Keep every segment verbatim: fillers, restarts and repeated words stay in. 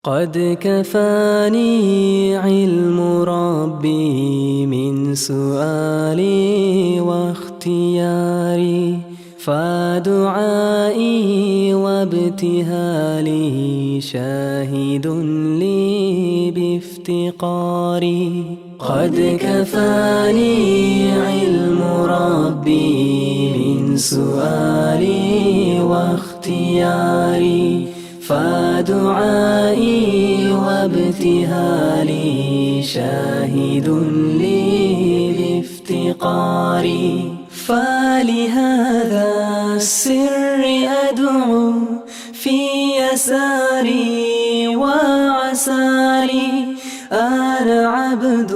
قد كفاني علم ربي من سؤالي واختياري، فدعائي وابتهالي شاهد لي بافتقاري. قد كفاني علم ربي من سؤالي واختياري، فدعائي وابتهالي شاهد لي بافتقاري. فلهذا السر أدعو في يساري وعساري. أنا عبد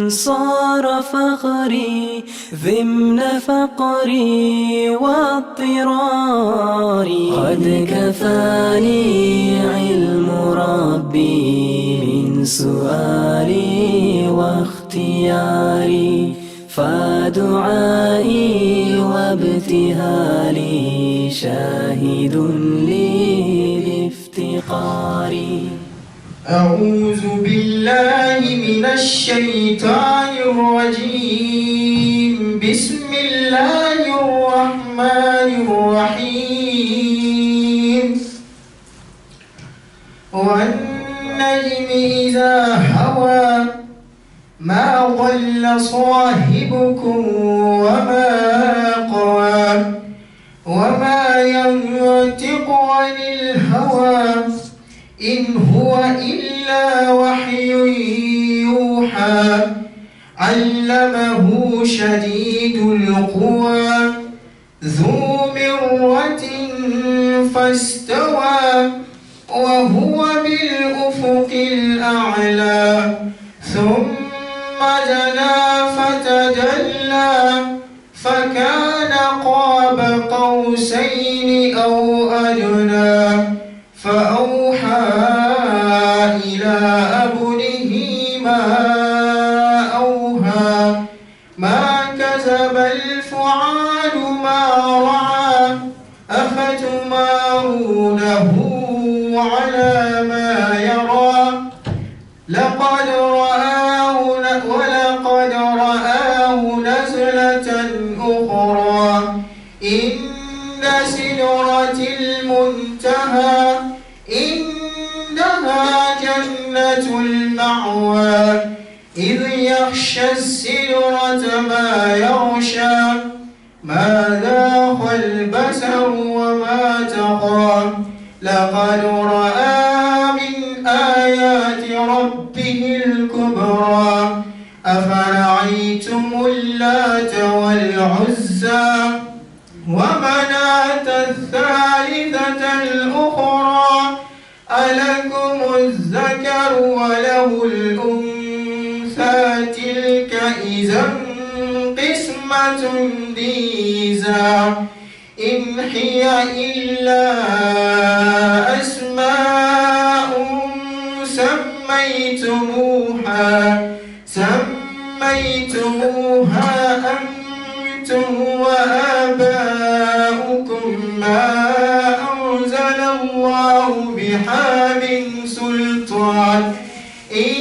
صار فخري ضمن فقري واضطراري. قد كفاني علم ربي من سؤالي واختياري، فدعائي وابتهالي شاهد لي بافتقاري. أعوذ بالله من الشيطان الرجيم. بسم الله الرحمن الرحيم. والنجم إذا هوى. ما ضل صاحبكم وما غوى. وما ينطق عن الهوى. إن هو إلا وحي يوحى. علمه شديد القوى. ذو مرة فاستوى. وهو بالأفق الأعلى. ثم دنا فتدلى. فكان قاب قوسين أو أدنى. فأوحى إلى عبده ما أوحى. ما كذب الفؤاد ما رأى. أفتمارونه على ما يرى. لقد رآه ن-، ولقد رآه نزلة أخرى عند سدرة المنتهى. عندها جنة المأوى. إذ يغشى السدرة ما يغشى. ما زاغ البصر وما طغى. لقد رأى من آيات ربه الكبرى. أفرأيتم اللات والعزى ومناة الثالثة الأخرى. ألكم الذكر وله الأنثى. تلك إذا قسمة ضيزى. إن هي إلا أسماء سميتموها، سميتموها أنتم وآباؤكم ما أنزل الله بها من سلطان، إن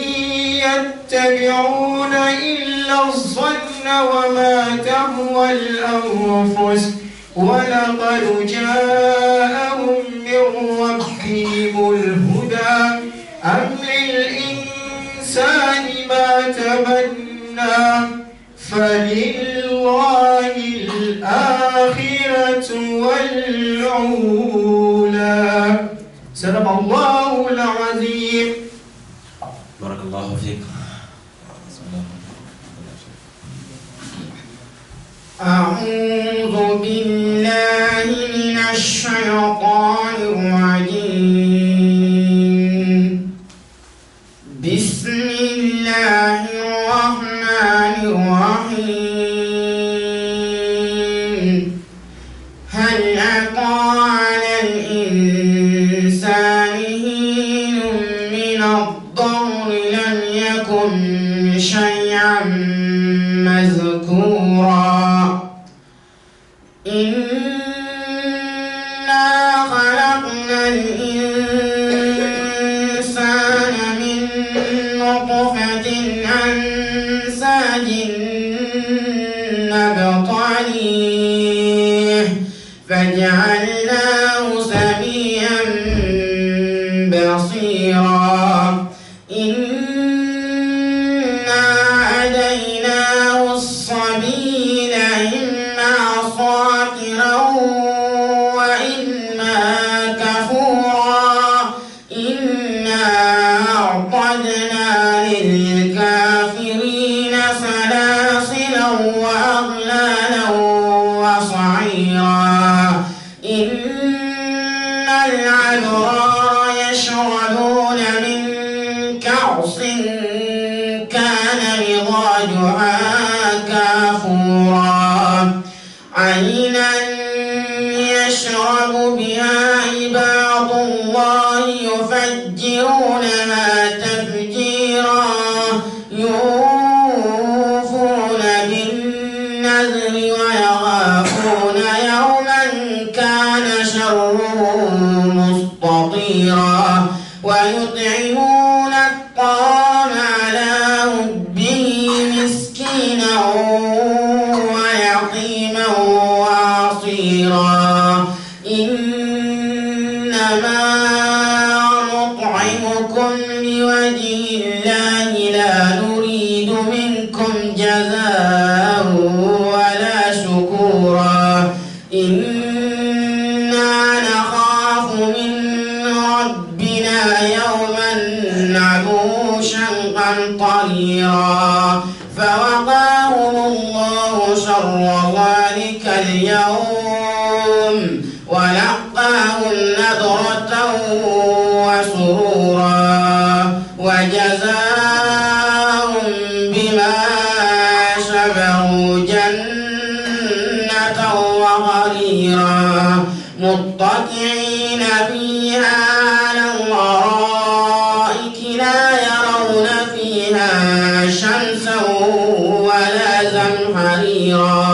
يتبعون إلا الظن وما تهوى الأنفس، ولقد جاءهم من ربهم الهدى، أم للإنسان ما تمنى، فلله الآخرة والأولى. صدق الله العظيم. بارك الله فيك. أعوذ بالله من الشيطان الرجيم. بسم الله الرحمن الرحيم. هل أتى على الإنسان حين من الدهر لم يكن شيئا مذكورا. إنا خلقنا الإنسان بصيرا. إنا هديناه السبيل إما شاكرا وإما كفورا. إنا أعتدنا للكافرين سلاسلا وأغلالا وسعيرا. إن الأبرار يشربون من كأس كان مزاجها كافورا. عينا يشرب بها عباد الله يفجرونها تفجيرا. يوفون بالنذر ويخافون يوما كان شره مستطيرا. ويطعمون الطعام على حبه مسكينا ويتيما وأسيرا. إنما نطعمكم لوجه الله لا نريد منكم جزاء ولا شكورا. إنا نخاف من ربنا يوما عبوسا قمطريرا. فوقاهم الله شر ذلك اليوم ولقاهم نضرة وسرورا وجزاهم بما صبروا جنة وحريرا. متكئين فيها على الأرائك لا يرون فيها شمسا ولا زمهريرا.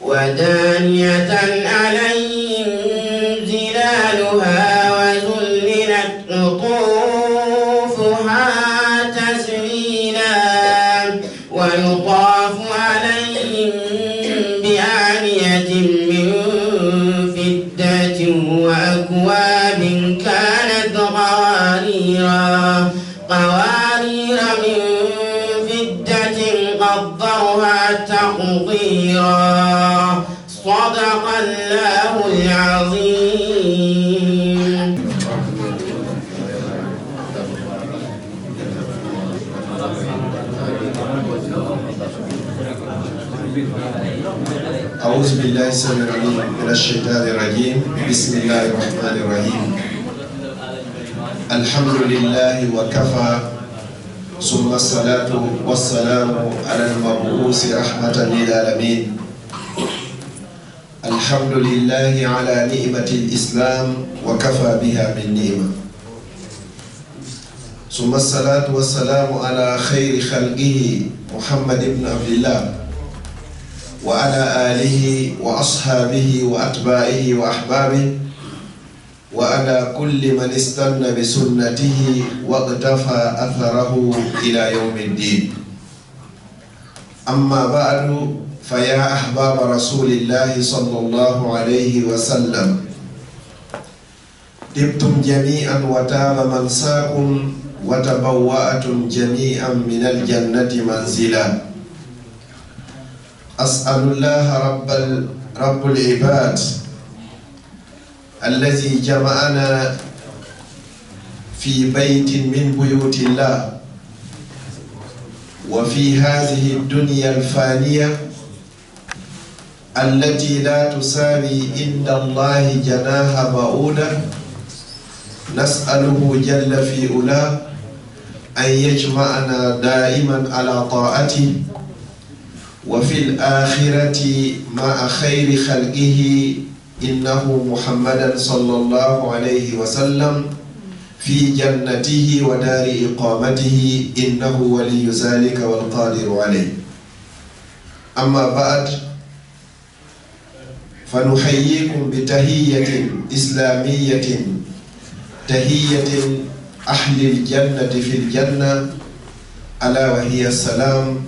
ودانية عليهم ظلالها وذللت قطوفها تذليلا. ويطاف عليهم بآنية من فضة وأكواب كانت قواريرا، قوارير من فضة قدرها تقديرا. صدق الله العظيم. أعوذ بالله السميع العليم من الشيطان الرجيم. بسم الله الرحمن الرحيم. الحمد لله وكفى، ثم الصلاة والسلام على المبعوث رحمة للعالمين. الحمد لله على نعمة الإسلام وكفى بها من نعمة. ثم الصلاة والسلام على خير خلقه محمد بن عبد الله وعلى آله وأصحابه وأتباعه وأحبابه وعلى كل من استن بسنته واقتفى أثره إلى يوم الدين. أما بعد، فيا أحباب رسول الله صلى الله عليه وسلم، طبتم جميعا وطاب ممشاكم وتبوأتم جميعا من الجنة منزلا. أسأل الله رب ال-، رب العباد الذي جمعنا في بيت من بيوت الله وفي هذه الدنيا الفانية التي لا تساوي عند الله جناح بعوضة، نسأله جل في علاه أن يجمعنا دائما على طاعته وفي الآخرة مع خير خلقه إنه محمدا صلى الله عليه وسلم في جنته ودار إقامته إنه ولي ذلك والقادر عليه. أما بعد، فنحييكم بتحية إسلامية، تحية أهل الجنة في الجنة، ألا وهي السلام،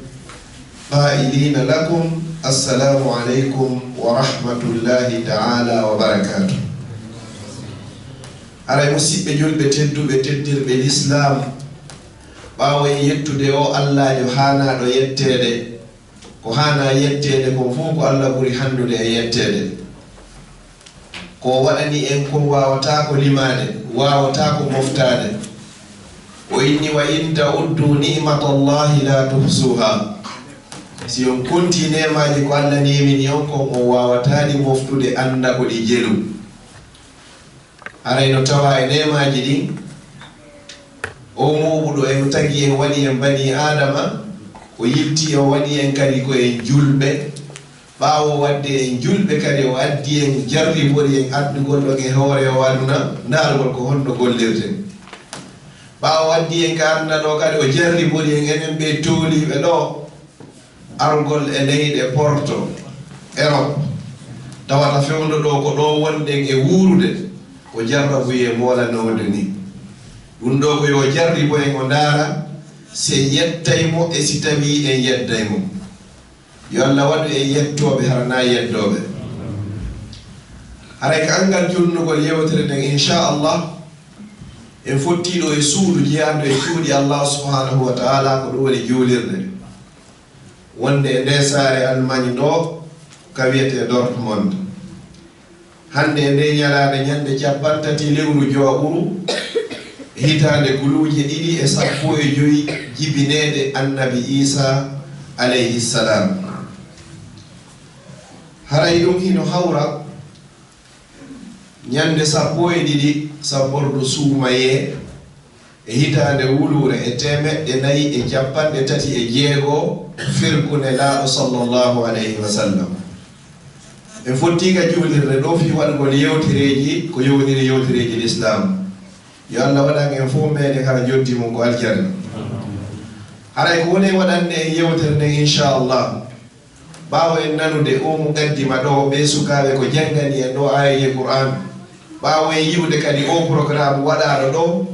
قائلين لكم: السلام عليكم ورحمة الله تعالى وبركاته. Haray musiɓɓe julɓe tedduɓe, teddirɓe Lislaam, ɓaawo en yettude oo Allaajo haanaaɗo yetteede, ko haanaa yetteede kon fow ko Alla ɓuri hanndude e yetteede. Ko o waɗani en kon waawataa ko limaade, waawataa ko moftaade. O inni: "Wa in ta'uddu ni'matallahi la tuhsuha." Si on kontii neemaaji ko Alla neemini on kon, on waawataa ɗi moftude, annda ko ɗi jelu. Haray no tawaa e neemaaji ɗin, oo mooɓuɗo en tagi en, waɗi en banii Aadama, o yiltii o waɗi en kadi ko en julɓe. Ɓaawo waɗde en julɓe kadi, o addi en, jarribori en addugol ɗon e hoore oo aduna, ndaargol ko honno gollirten. Ɓaawo addi en ka aduna ɗoo kadi, o jarribori en, enen ɓee tooliiɓe ɗoo, argol e leyɗe Porto, Erop, tawata fewndo ɗoo ko ɗoo wonɗen e wuurude, ko jarrabuyee moolanoode nii. Ɗun ɗoo ko yo jarribo en, o ndaara si en yettay mo e si tawii en yedday mo. Yo Alla waɗu en yettooɓe, hara naa yeddooɓe. Haray ka anngal julnugol yewtere nden, inchallah, en fottii ɗoo e suudu jeyaandu e cuuɗi Allah subhanahu wa ta'ala, ko ɗun woni juulirde. Wonde e ndee saare Almaañ ɗoo, ka wi'etee Dortmund. Hannde e ndee ɲalaande, ɲande cappanɗe tati lewru jooɓuru, hitaande guluuje ɗiɗi e sappo e joy jibineede Annabi Iisaa alayhi salaam. Haray ɗun hino hawra ɲande sappo e ɗiɗi sabbordu suumayee, e hitaande wuluure e teemeɗɗe nayi e cappanɗe tati e jeego firku Nelaaɗo sallallahu alayhi wa sallam. En fottii ka juulirde ɗoo fii waɗugol yewtereeji ko yowndiri yewtereeji Lislaam. Yo Alla waɗan en fow meeɗen hara njotti mun ko aljanna. Haray ko woni waɗande en yewtere nden, inchallah, ɓaawo en nanude oo muqaddima ɗoo, ɓee sukaaɓe ko janngani en ɗoo aayeeje Qur'aan, ɓaawo en yi'ude kadi oo programme waɗaaɗo ɗoo,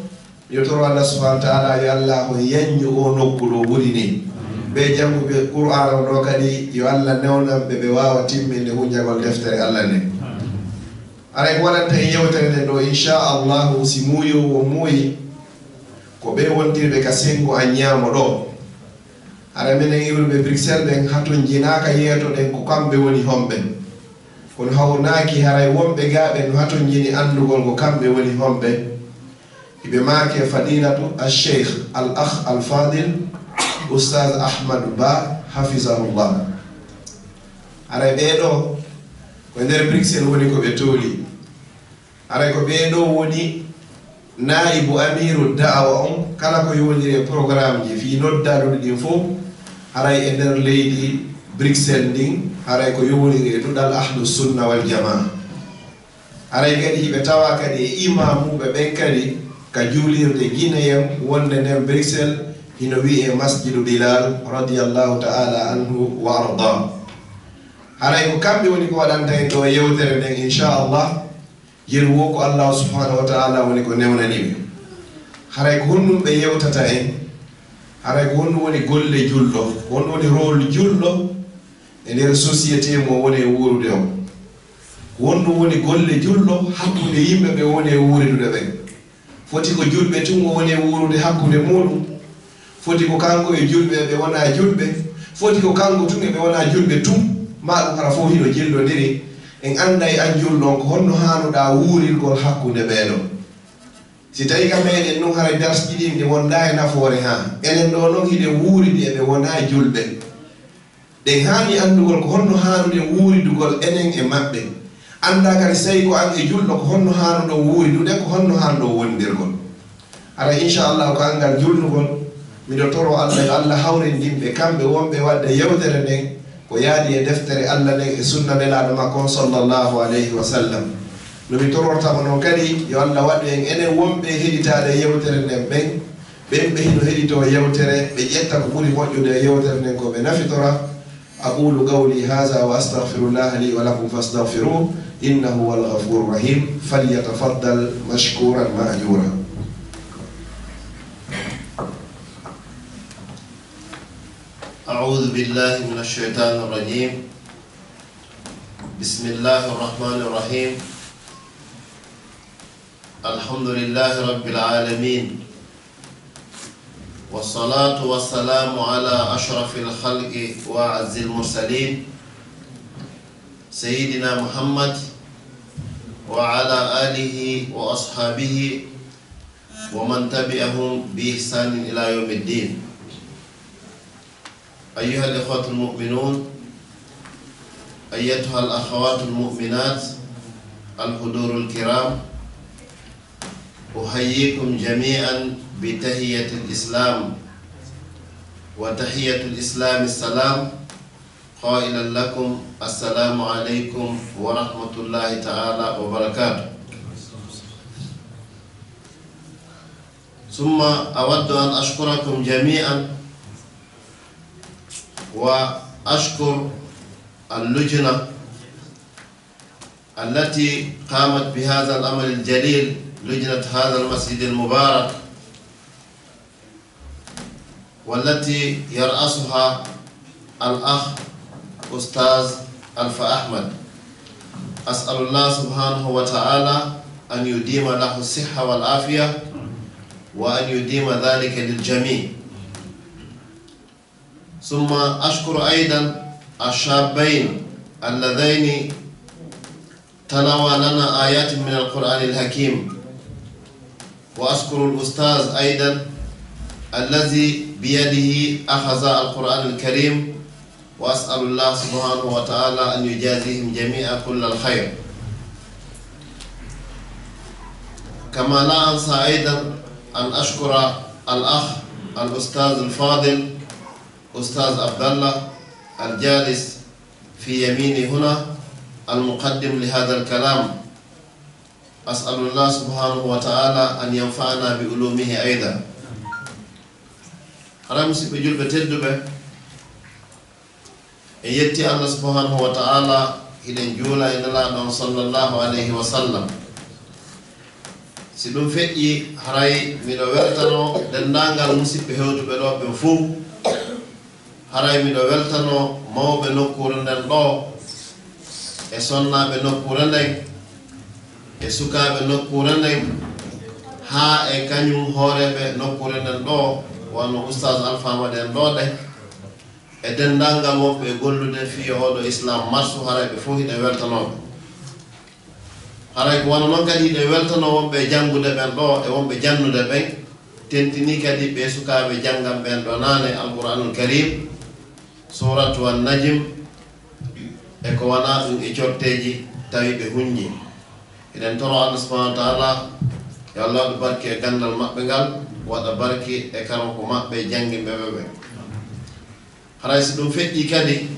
yo toro Allah subhanahu wa ta'ala, yo Allah on yanñu oo nokku ɗoo ɓuri nii. Ɓee jannguɓe Qur'aana on ɗoo kadi, yo Allah newnan ɓe, ɓe waawa timminde hunjagol deftere Allah nden. Haray ko waɗanta en yewtere nden ɗoo, inchallahu, si muuyoowo muuyi, ko ɓee wondirɓe ka senngo an ɲaamo ɗoo. Haray menen iwruɓe Bruxelles ɓen hatonjinaaka yeetoɗen ko kamɓe woni homɓe. Kono hawnaaki, haray wonɓe gaa ɓen no hatonjini anndugol ko kamɓe woni homɓe. Hiɓe maaki e Fadilatu Al-Sheikh Al-Akh Al-Fadil Ustaz Ahmadu Ba, hafizahullah. Haray ɓee ɗoo ko e nder Bruxelles woni ko ɓe tooli. Haray ko ɓee ɗoo woni naa'ibu amiiru da'awa on, kala ko yowondiri e programmeji fii noddaluɗi ɗin fow, haray e nder leydi Bruxelles ndin, haray ko yowondiri e duɗal Ahlu Sunna wal Jamaa. Haray kadi hiɓe tawaa kadi e imaamuuɓe ɓen kadi ka juulirde Guinéen wonde nden Bruxelles, hino wi'ee Masjidu Bilal, radiyallahu ta'ala anhu wa arda. Haray ko kamɓe woni ko waɗanta en ɗoo yewtere nden, inchallah. Yeru woo ko Allaahu subhaanahu wa ta'aalaa woni ko newnani ɓe. Haray ko honɗun ɓe yewtata en? Haray ko honɗun woni golle julɗo? Ko honɗun woni rôle julɗo e nder société mo woni e wuurude on? Ko honɗun woni golle julɗo hakkunde yimɓe ɓe woni e wuuridude ɓen? Foti ko julɓe tun o woni e wuurude hakkunde muuɗun? Foti ko kanko e julɓe e ɓe wonaa julɓe? Foti ko kanko tun e ɓe wonaa julɓe tun? Maa ɗun hara fow hino jillondiri? En annday an julɗo on ko honno haanuɗaa wuurirgol hakkunde ɓee ɗoo. Si tawii ka meɗen non haray darsiiji ɗin ɗi wondaa e nafoore haa. Enen ɗoo non hiɗen wuuridi e ɓe wonaa julɓe. Ɗen haani anndugol ko honno haanuɗen wuuridugol enen e maɓɓe. Anndaa kadi si tawii ko an e julɗo ko honno haanuɗon wuuridude, ko honno haanuɗon wondirgol. Haray, inchallahu, ko anngal julnugol, miɗo toroo Allah yo Allah hawrindin ɓe kamɓe wonɓe waɗde yewtere nden ko yaadi e deftere Allah nden e sunna Nelaaɗo makko on sallallahu alayhi wa sallam. No mi tororta mo non kadi, yo Allah waɗu en enen wonɓe heɗitaade yewtere nden ɓen, ɓen ɓe hino heɗitoo yewtere, ɓe ƴetta ko ɓuri moƴƴude e yewtere nden ko ɓe nafitora. أقول قولي هذا وأستغفر الله لي ولكم فاستغفروه إنه هو الغفور الرحيم. فليتفضل مشكورا مأجورا. أعوذ بالله من الشيطان الرجيم. بسم الله الرحمن الرحيم. الحمد لله رب العالمين، والصلاة والسلام على أشرف الخلق وأعز المرسلين، سيدنا محمد وعلى آله وأصحابه ومن تبعهم بإحسان إلى يوم الدين. أيها الإخوة المؤمنون، أيتها الأخوات المؤمنات، الحضور الكرام، أحييكم جميعا بتحية الإسلام، وتحية الإسلام السلام، قائلا لكم: السلام عليكم ورحمة الله تعالى وبركاته. ثم أود أن أشكركم جميعا، وأشكر اللجنة التي قامت بهذا العمل الجليل، لجنة هذا المسجد المبارك، والتي يرأسها الأخ أستاذ ألفا أحمد. أسأل الله سبحانه وتعالى أن يديم له الصحة والعافية، وأن يديم ذلك للجميع. ثم أشكر أيضا الشابين اللذين تلاوا لنا آيات من القرآن الحكيم. وأشكر الأستاذ أيضا الذي بيده أخذ القرآن الكريم، وأسأل الله سبحانه وتعالى أن يجازيهم جميعا كل الخير. كما لا أنسى أيضا أن أشكر الأخ الأستاذ الفاضل أستاذ عبد الله الجالس في يميني هنا، المقدم لهذا الكلام. أسأل الله سبحانه وتعالى أن ينفعنا بعلومه أيضا. Haray, musiɓɓe julɓe tedduɓe, en yetti Allah subhanahu wa ta'ala, hiɗen juula e Nelaaɗo on sallallahu alayhi wa sallam. Si ɗum feƴƴi, haray miɗo weltanoo denndaangal musiɓɓe hewtuɓe ɗoo ɓen fuu. Haray miɗo weltanoo mawɓe nokkuure nden ɗoo, e sonnaaɓe nokkuure nden, e sukaaɓe nokkuure nden, haa e kañum hooreeɓe nokkuure nden ɗoo, wano Ustaaz Alfaa Madi en ɗoo ɗe, e denndaangal wonɓe e gollude fii oo ɗoo Islam Marsu, haray ɓe fow hiɗen weltanoo ɓe. Haray ko wano non kadi hiɗen weltanoo wonɓe e janngude ɓen ɗoo e wonɓe jannude ɓen, tentinii kadi ɓee sukaaɓe janngan ɓen ɗoo naane Alqur'aanul Kariim, Suuratu An-Najm, e ko wanaa ɗum e corteeji tawi ɓe huññii. Hiɗen toroo Allah subhanahu wa ta'ala, yo Allah waɗu barke e ganndal maɓɓe ngal, waɗa barke e karamoko maɓɓe e jannginɓe ɓe ɓen. Haray si ɗum feƴƴii kadi,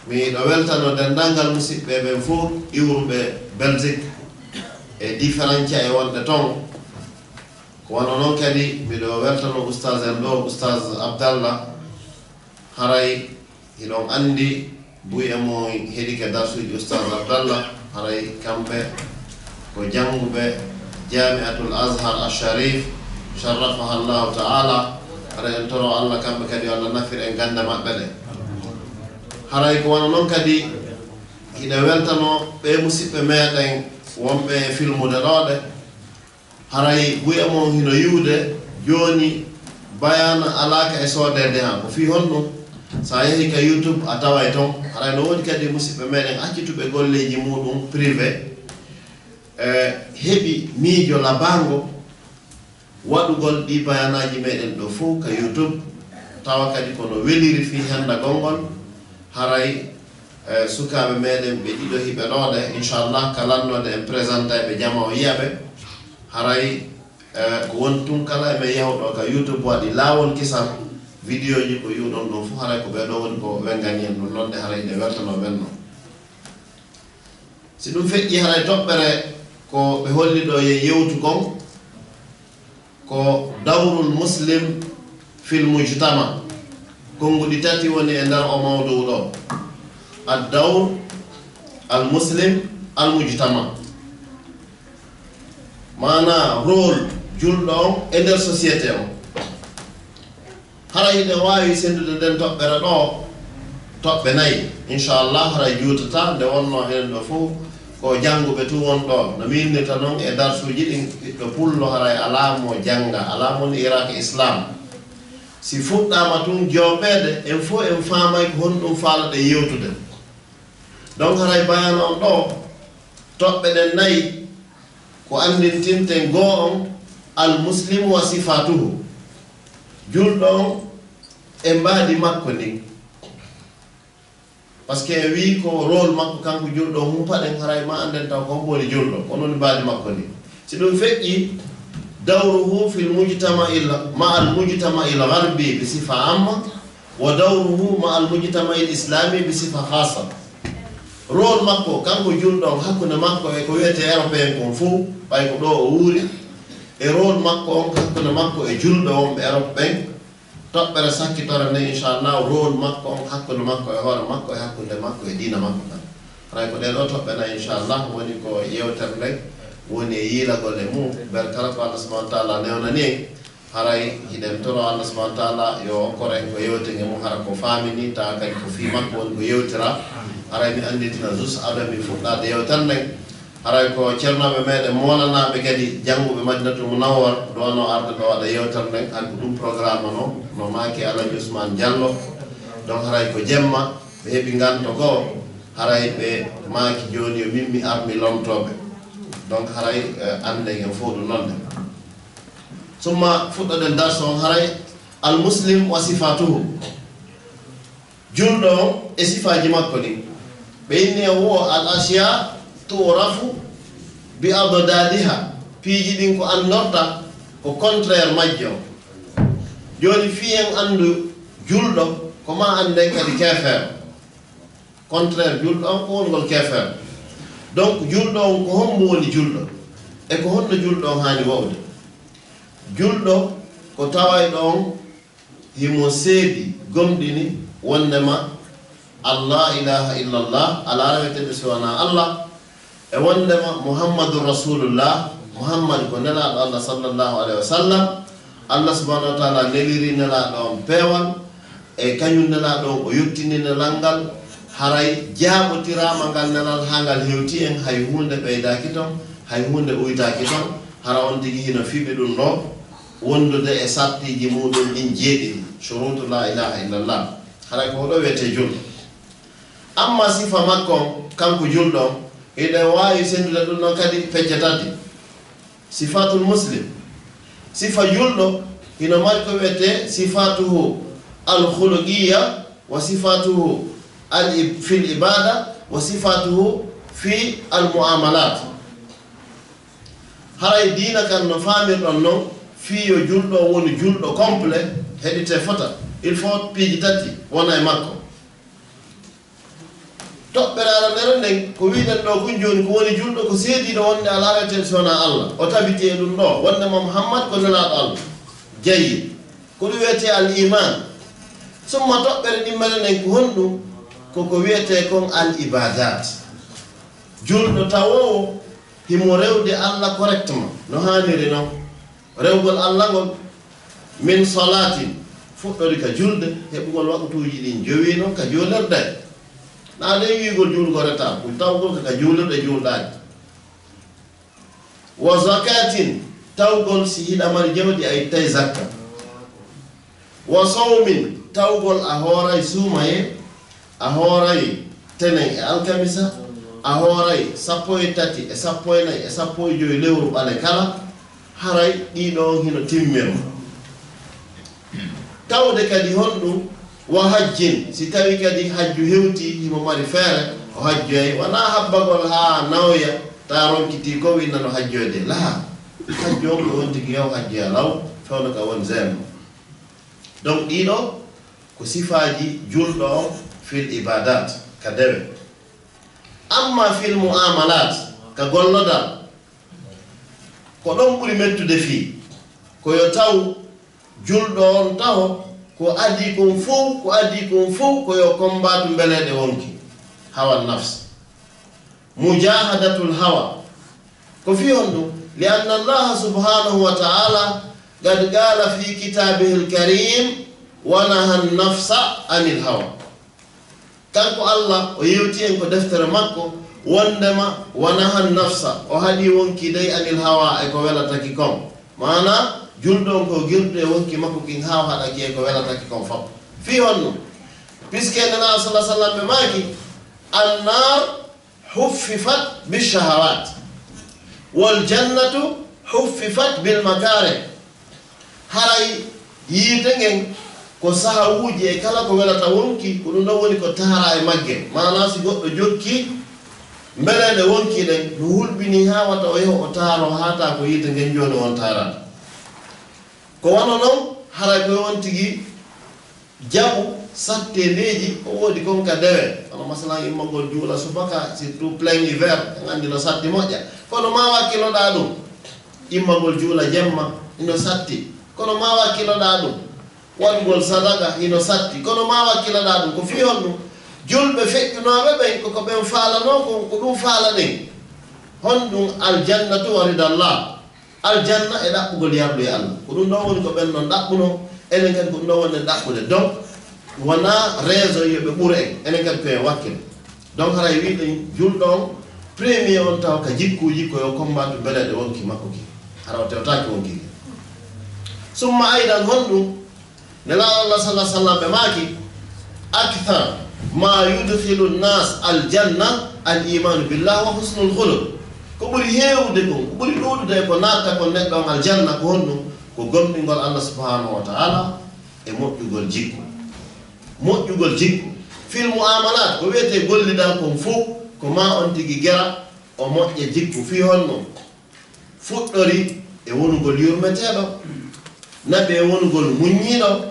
miɗo weltanoo denndaangal musiɓɓe ɓen fow iwruɓe Belgique e différents e wonɓe ton. Ko wano non kadi, miɗo weltanoo ustaaz en ɗoo, Ustaaz Abdallah. Haray hiɗon anndi, buy e mon heɗike darsuuji Ustaaz Abdallah, haray kamɓe ko jannguɓe Jaami'atul Azhar Al-Sharif, sharrafaha Allahu ta'ala. Haray en toroo Allah kamɓe kadi yo Allah nafir en gannde maɓɓe ɗe. Haray ko wano non kadi, hiɗen weltanoo ɓee musiɓɓe meɗen wonɓe e filmude ɗoo ɗe. Haray buy e mon hino yi'ude jooni, bayaana alaaka e soodeede han. Ko fii honɗum? Si a yehii ka YouTube, a taway ton. Haray no woodi kadi musiɓɓe meɗen accituɓe golleeji muuɗum privé, e heɓi miijo labaango waɗugol ɗii bayaanaaji meɗen ɗoo fow ka YouTube. Tawa kadi ko no weliri fii hendagol ngol. Haray, e, sukaaɓe meɗen ɓe ɗiɗo hiɓe ɗoo ɗe, inchallah, ka lannoode en présentay ɓe, jama on yi'a ɓe. Haray, e, ko woni tun, kala e men yahuɗo ka YouTube waɗi laawol kisal, vidéoji ko yi'uɗon ɗon fow, haray ko ɓee ɗoo woni ko wengani en ɗum, non ɗe haray ɗe weltanoo ɓen non. Si ɗum feƴƴii, haray toɓɓere ko ɓe holli ɗoo, yen yewtu kon, ko dawrul muslim fil mujtama. Konnguɗi tati woni e nder o mawduu ɗoo. Ad dawr al muslim al mujtama. Maanaa rôle julɗo on e nder société on. Haray hiɗen waawi senndude nden toɓɓere ɗoo, toɓɓe nay. Inchallah, haray juutataa, nde wonnoo enen ɗoo fow, Ko jannguɓe tun won ɗoo. No mi innirta non e darsuuji ɗin, ɓiɗɗo pullo haray alaa mo jannga, alaa mo ni'iraaka Islaam. Si fuɗɗaama tun joopeede, en fow en faamay ko honɗun faalaɗen yewtude. Donc haray bayaana on ɗoo, toɓɓe ɗen nayi, ko anndintinten goo on, al muslimu wa sifaatuhu. Julɗo on e mbaadi makko ndin. Parce que en wi'i ko rôle makko kanko julɗo on, humpaɗen haray ma annden taw ko hombo woni julɗo, ko non mbaadi makko ndin. Si ɗun feƴƴii, dawruhu fil mujtama'il, ma'al mujtama'il gharbi bi sifa amma, wa dawruhu ma'al mujtama'il islami bi sifa khassa. Rôle makko, kanko julɗo on, hakkunde makko e ko wi'etee Européen kon fow, ɓay ko ɗoo o wuuri, e rôle makko on, hakkunde makko e julɓe wonɓe Europe ɓen, toɓɓere sakkitore nden, inchallah, rôle makko on, hakkunde makko e hoore makko, e hakkunde makko e diina makko kan. Haray ko ɗee ɗoo toɓɓe nayi, inchallah, woni ko yewtere nden woni e yiilagol e mum. Ber kala ko Allah subhanahu wa ta'ala newnani en, haray hiɗen toro Allah subhanahu wa ta'ala yo okkor en ko yewten e mum, hara ko faamini, tawa kadi ko fii makko woni ko yewtira. Haray mi anndintina jus ado mi fuɗɗaade yewtere nden. Haray ko ceernooɓe meɗen moolanaaɓe kadi jannguɓe Madinatul Munawwar, ɗo no arde ɗo waɗa yewtere nden, an ko ɗum programme no, no maaki Alhaji Ousmane Diallo. Donc haray ko jemma, ɓe heɓi nganto goo, haray ɓe maaki jooni yo min mi ar mi lomtooɓe. Donc haray, eh, annden en fow ɗum non ne. Summa fuɗɗoɗen darsu on haray, al muslim wa sifatuhu. Julɗo on e sifaaji makko ɗin. Ɓe inni e wo al ashiya tu'rafu bi adadadiha. Piiji ɗin ko anndorta ko contraire majjo. Jooni fii en anndu julɗo, ko ma annden kadi keefeero. Contraire julɗo on ko woni ngol keefeero. Donc julɗo on ko hombo woni julɗo? E ko honno julɗo on haani wa'ude? Julɗo ko tawayɗo on himo seedi, gomɗini wondema Allah ilaha illallah, alaa reweteeɗo si wanaa Allah, e wondema Muhammadun Rasulullah, Muhammad ko nelaaɗo Allah sallallahu alaihi wa sallam. Allah subhanahu wa ta'ala neliri nelaaɗo on peewal, e kañun nelaaɗo on o yottini nelal ngal, haray jaaɓotiraama ngal nelal haa ngal hewti en, hay huunde ɓeydaaki ton, hay huunde uytaaki ton, hara on tigi hino fiɓi ɗum ɗoo, wondude e sartiiji muuɗum ɗin jeeɗiɗi, shuruutu laa ilaaha illallah. Haray ko hoɗo wiyetee julɗo. Amma sifa makko on, kanko julɗo on, hiɗen waawi sendude ɗum ɗon kadi pecce tati. Sifatul muslim. Sifa julɗo, hino mari ko wiyetee sifatuhu al khuluqiyya, wa sifatuhu al ib-, fil ibada, wa sifatuhu fi al muamalat. Haray diina kan no faamirɗon non, fii yo julɗo woni julɗo complet, heɗitee fota, il faut piiji tati wona e makko. Toɓɓere aranere nden, ko wi'ɗen ɗoo kun jooni, ko woni julɗo, ko seediiɗo wonde alaa reweteeɗo si wonaa Allah. O tabiti e ɗum ɗoo, wonde mo Muhammad ko nelaaɗo Allah. Jayyid. Ko ɗum wiyetee al iman. Summa toɓɓere ɗimmere nden, ko honɗum? Ko ko wiyetee kon al ibadat. Julɗo tawoowo himo rewde Allah correctement, no haaniri non. Rewgol Allah ngol, min salatin, fuɗɗori ka julde, heɓugol waqtuuji ɗin jowi non ka juulirde. Naa de wi'ugol juulgol reta, ko tawgol ka, ka juulirde juulɗaade. Wa zakatin, tawgol si hiɗa mari jawdi a ittay zakka. Wa sawmin, tawgol a hooray suumayee, a hooray tenen e alkamisa, a hooray sappo e tati e sappo e nayi e sappo e jowi lewru ɓale kala, haray ɗii ɗoo hino timmirma. Tawde kadi honɗum? Wa hajjin, si tawi kadi hajju hewtii, himo mari feere, o hajjoyay, wanaa habbagol haa nawoya, ta ronkitii ko winna no hajjoyde, laa. Hajju on ko on tigi yaw hajjoya law, fewndo ka won zem. Donc ɗii ɗoo ko sifaaji julɗo on fil ibadat, ka dewe. Amma fil mu'amalat, ka gollodal, ko ɗon ɓuri mettude fii, ko yo taw julɗo on taho ko adii kon fow, ko adii kon fow ko yo kombaatu mbeleeɗe wonki, hawa nafs. Mujahadatul hawa. Ko fii honɗum? Li anna Allaha subhanahu wa ta'ala qad qala fi kitabihil karim, wa naha nafsa anil hawa. Kanko Allah, o yewti en ko deftere makko, Wondema, wa nahan nafsa, o haɗi wonki dey anil hawa e ko welata ki kon. Maana, julɗo on ko girɗu e wonki makko kin haa o haɗa ki e ko welata ki kon fof. Fii honno? Puisque Nelaaɗo sallallahu alaihi wasallam ɓe maaki, annar huffifat bishahawat, wal jannatu huffifat bil makarih. Haray yiite ngen ko sahawuuji e kala ko welata wonki, ko ɗum ɗon woni ko taara e magge. Maanaa si goɗɗo jokki mbeleeɗe wonki ɗen, no hulɓinii haa wata o yaha o taaroo haa taa ko yiite ngen jooni on taarata. Ko wano non, haray ko on tigi jaɓu satteendeeji, o woodi kon ka dewe. Kono masalan, immagol juula subaka, surtout plein hiver, en anndi no satti moƴƴa. Kono maa wakkiloɗaa ɗum. Immagol juula jemma, hino satti. Kono maa wakkiloɗaa ɗum. Waɗugol sadaka, hino satti. Kono maa wakkiloɗaa ɗum. Ko fii honɗum? Julɓe feƴƴunooɓe ɓen, ko ko ɓen faalanoo kon, ko ɗum faalaɗen. Honɗum? Aljannatu wa ridallah. Aljanna e ɗaɓɓugol yarduye Allah. Ko ɗum ɗon woni ko ɓen ɗon ɗaɓɓunoo, enen kadi ko ɗum ɗon woni en ɗaɓɓude. Donc, wonaa raison yo ɓe ɓura en, enen kadi ko en wakkilo. Donc, haray wi'uɗen julɗo on, premier on tawa ka jikkuuji ko yo kombatu mbeleeɗe wonki makko ki. Hara o tewtaaki wonki ki. Summa aydan honɗum? Nelaaɗo Allah sallallahu alaihi wasallam ɓe maaki, akthar ma yudkhilu nnas aljanna al imanu billah wa husnul khuluq. Ko ɓuri heewude kon, ko ɓuri ɗuuɗude e ko natta kon neɗɗo on aljanna ko honɗum? Ko gomɗingol Allah subhanahu wa ta'ala e moƴƴugol jikku. Moƴƴugol jikku. Fil mu'amalat, ko wi'etee gollidal kon fow, ko maa on tigi gera, o moƴƴa jikku. Fii honno? Fuɗɗori e wonugol yurmeteeɗo, naɓi e wonugol muññiiɗo,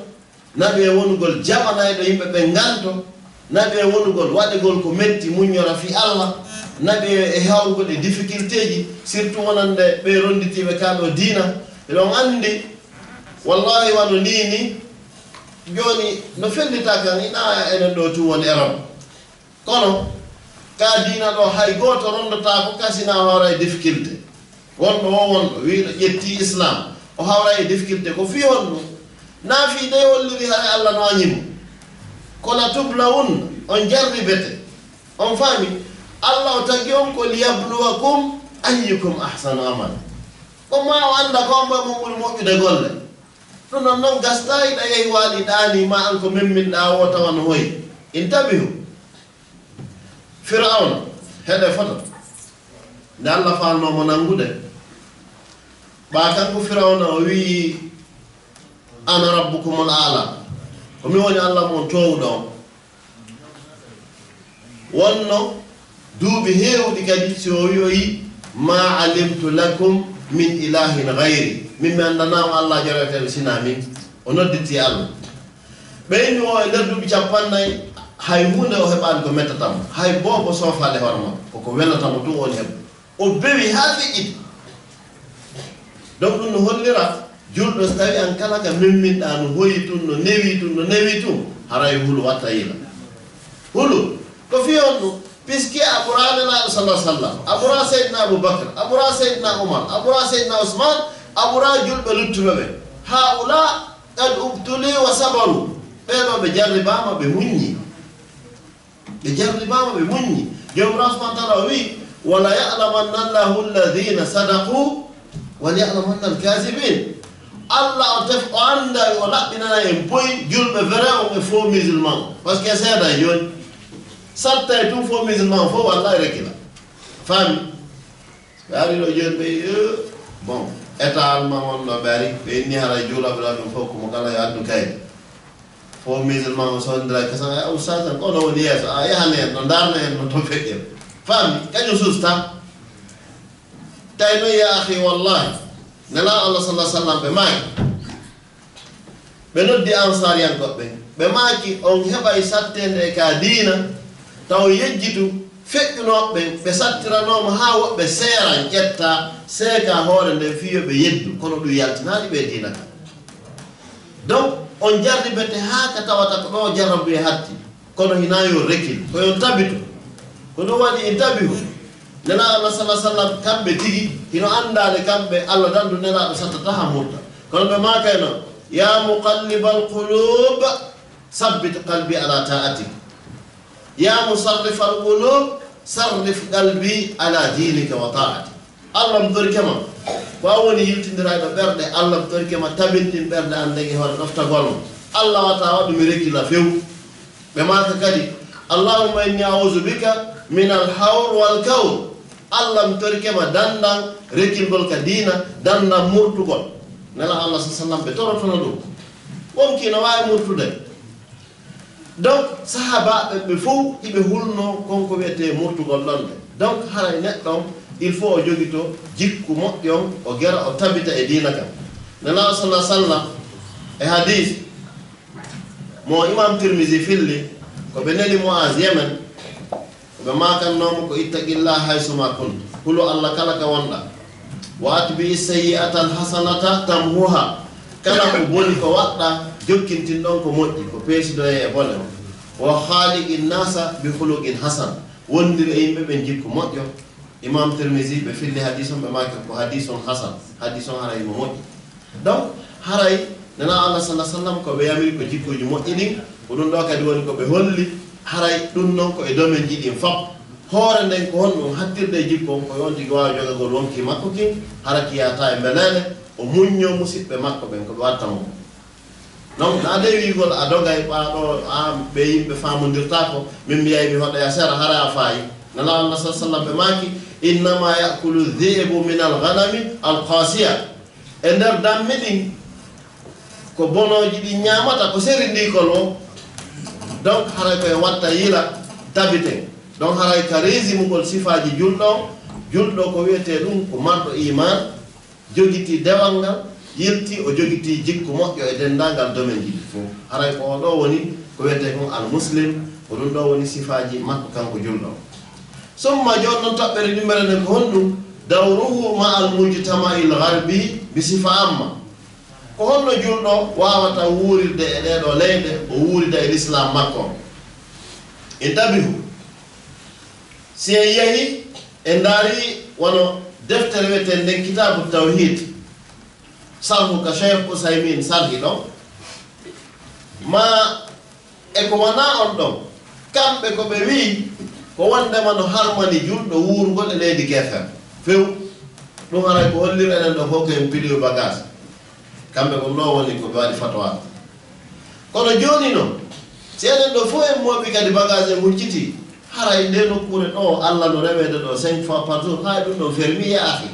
naɓi e wonugol jaɓanayɗo yimɓe ɓen nganto, naɓi e wonugol waɗegol ko metti, muññora fii Allah, naɓi e hawrugol e difficultéeji, surtout wonande ɓee ronnditiiɓe kaa ɗoo diina. Eɗon anndi, wallahi, wano nii ni, jooni no fellitaa kan, ina enen ɗoo tun woni Europe. Kono, ka diina ɗoo, hay gooto ronndotaako ka si na o hawra e difficulté. Wonɗo o wonɗo, wi'uɗo ƴettii Islam, o hawra e difficulté. Ko fii honɗum? Na fii dey holliri haray Allah no añi mo. Ko la tublawunna, on jarribete. On faami? Allah o tagi on ko liyabluwakum ayyukum ahsanu amala. Ko maa o annda ko hombo e mon ɓuri moƴƴude golle. Ɗum non non gastaa hiɗa yehi waali ɗaanii ma an ko memminɗaa woo tawa no hoyi. Intabihu. Firawna, heɗe fota. Nde Allah faalnoo mo nanngude, ɓaa kanko Firawna o wi'i, "Ana rabbukumul aala." Ko mi woni Allah mon toowuɗo on. Wonno duuɓi heewuɗi kadi si o wi'oyi, "Ma alimtu lakum min ilahin gayri." Min mi anndanaa on Allah jareteeɗo sinaa min. O nodditii Allah. Ɓe inni o e nder duuɓi cappannayi, hay huunde o heɓaani ko mettata mo. Hay boobo soofaali hoore makko. Ko ko welata mo tun o woni heɓu. O bewi haa feƴƴiti. Donc ɗum no hollira, julɗo, so tawi an kala ka memminɗaa no hoyi tun, no newi tun, no newi tun, haray hulu watta yila. Hulu, ko fii honɗum? Puisque a ɓuraa Nelaaɗo sallallahu alaihi wasallam, a ɓuraa Seydina Abu Bakr, a ɓuraa Seydina Umar, a ɓuraa Seydina Usman, a ɓuraa julɓe luttuɓe ɓen. Haula qad ubtuli wa sabaru. Ɓee ɗoo ɓe jarribaama, ɓe muññi. Ɓe jarribaama, ɓe muññi. Joomiraaɗo subhanahu wa ta'ala o wi'i, "Wala ya'lamanna Allahu alladhina sadaqu, wala ya'lamanna al-kadhibin." Allah o tef, o annda, o laɓɓinana en boy julɓe vrai on e faux musulman. Parce que seeday jooni. Sattay tun faux musulman fof, wallahi rekila. Faami? Ɓe ari ɗo jooni ɓe, eh, bon, état allemand on ɗo ɓe ari, ɓe inni haray juulooɓe ɗo ɓen fof ko mo kala yo addu kaydi. Faux musulman on sodira kasa, "Eh, ustaz, ko no woni yeeso? A yahan en no, ndarna en no to feƴƴir." Faami? Kañum susta. Tawi noon, ya akhi, wallahi, Nelaaɗo Allah sallallahu alaihi wasallam ɓe maaki. Ɓe noddi Ansaariyankooɓe ɓen. Ɓe maaki, "On heɓay satteende e ka diina, taw yejjitu feƴƴunooɓe ɓen, ɓe sattiranooma haa woɓɓe seeran, ƴetta, seeka hoore nden fii yo ɓe yeddu, kono ɗum yaltinaali ɓe diina kan." Donc, on jarribete haa ka tawata ko ɗo jarrabuye hatti. Kono hinaa yo rekil, ko yo tabitu. Ko ɗum waɗi intabihu. Nelaaɗo Allah sallallahu alaihi wasallam, kamɓe tigi, hino anndaade kamɓe, Allah dandu Nelaaɗo sattata haa murta. Kono ɓe maakayno, "Ya muqallibal qulub, sabbit qalbi ala ta'atik. Ya musarrifal qulub, Sarrif qalbi ala diinika wa taa'atik. Allah, mi torike ma, ko an woni yiltindirayɗo ɓerɗe, Allah, mi torike ma, tabintin ɓernde an nden e hoore ɗoftagol ma. Allah, wata waɗu mi rekila few. Ɓe maaka kadi, Allahumma inni a'uuzu bika min al hawr wal kawr. Allah, mi torike ma dandan rekilgol ka diina, dandan murtugol. Nela Allah sa sallam ɓe torotono ɗum. Wonkii no waawi murtude. Donc, sahaabaaɓe ɓe fow hiɓe hulno kon ko wi'etee murtugol ɗon ɗe. Donc, haray neɗɗo on, il faut o jogito jikku moƴƴo on, o gera, o tabita e diina kan. Nelaaɗo sallallaahu alayhi wa sallam, e hadiis mo Imam Tirmidhi filli, ko ɓe neli Mu'az Yemen, ko ɓe maakannoo mo ko, "Ittaqillaha haythuma kunta." Hulu Allah kala ka wonɗaa. "Wa atbi'i sayyi'ata al-hasanata tamhuha." Kala ko boni ko waɗɗaa, jokkintin ɗon ko moƴƴi, ko peesidoyee e bone on. "Wa khaaliqin nasa bi khuluqin hasan." Wondir e yimɓe ɓen jikku moƴƴo. Imam Tirmidhi ɓe filli hadiis on, ɓe maaki ko hadiisun hasan. Hadiis on haray mo moƴƴi. Donc, haray Nelaaɗo Allah sallallaahu alayhi wa sallam ko ɓe yamiri ko jikkuuji moƴƴi ɗin, ko ɗum ɗoo kadi woni ko ɓe holli, haray ɗum non ko e domaine ji ɗin fof. Hoore nden ko honɗum hattirde e jikku on, ko on tigi waawa jogagol wonkii makko kin, hara ki yahataa e mbeleele, o muññoo musiɓɓe makko ɓen ko ɓe watta mo. Donc, naa de wi'ugol a dogay ɓaa ɗoo, a ɓe yimɓe faamondirtaako, min mi yahi mi hoɗoya sera, hara a faayi. Nelaaɗo Allah sallallaahu alayhi wa sallam ɓe maaki, "Innama ya'kulu dhi'bu min al-ghanami al-qasiya." E nder dammi ɗin, ko bonooji ɗin ñaamata, ko seri ndii kon o. Donc, haray ko en watta yila tabiten. Donc, haray ka résimugol sifaaji julɗo on, julɗo ko wi'etee ɗum ko marɗo iman, jogitii dewal ngal, yilti o jogitii jikku moƴƴo e denndaangal domaine ji ɗi fof. Haray ko oo ɗoo woni ko wi'etee kon al-muslim, ko ɗum ɗoo woni sifaaji makko kanko julɗo on. Summa jooni non toɓɓere ɗimmere nden ko honɗum? Dawruhu ma al-mujtama'i al-gharbi bi sifa amma. Ko honno julɗo waawata wuurirde e ɗee ɗoo leyɗe, o wuurida e lislaam makko on? Intabihu. Si en yehii, en ndaarii wano deftere wi'etee nden Kitaabu Tawhiid, sarhu ka Cheikh Usaymin sarhi ɗon, ma e ko wanaa on ɗon, kamɓe ko ɓe wi'i, ko wonndema no harmani julɗo wuurugol e leydi keefeero. Few, ɗum haray ko holliri enen ɗoo fow ko en piliyo bagage. Kamɓe ko ɗoo woni ko ɓe waɗi fatwa. Kono jooni non, si enen ɗoo fow en mooɓii kadi bagage en hucciti, haray ndee nokkuure ɗoo Alla no reweede ɗoo cinq fois par jour, haray ɗum ɗon fermi ya akhi.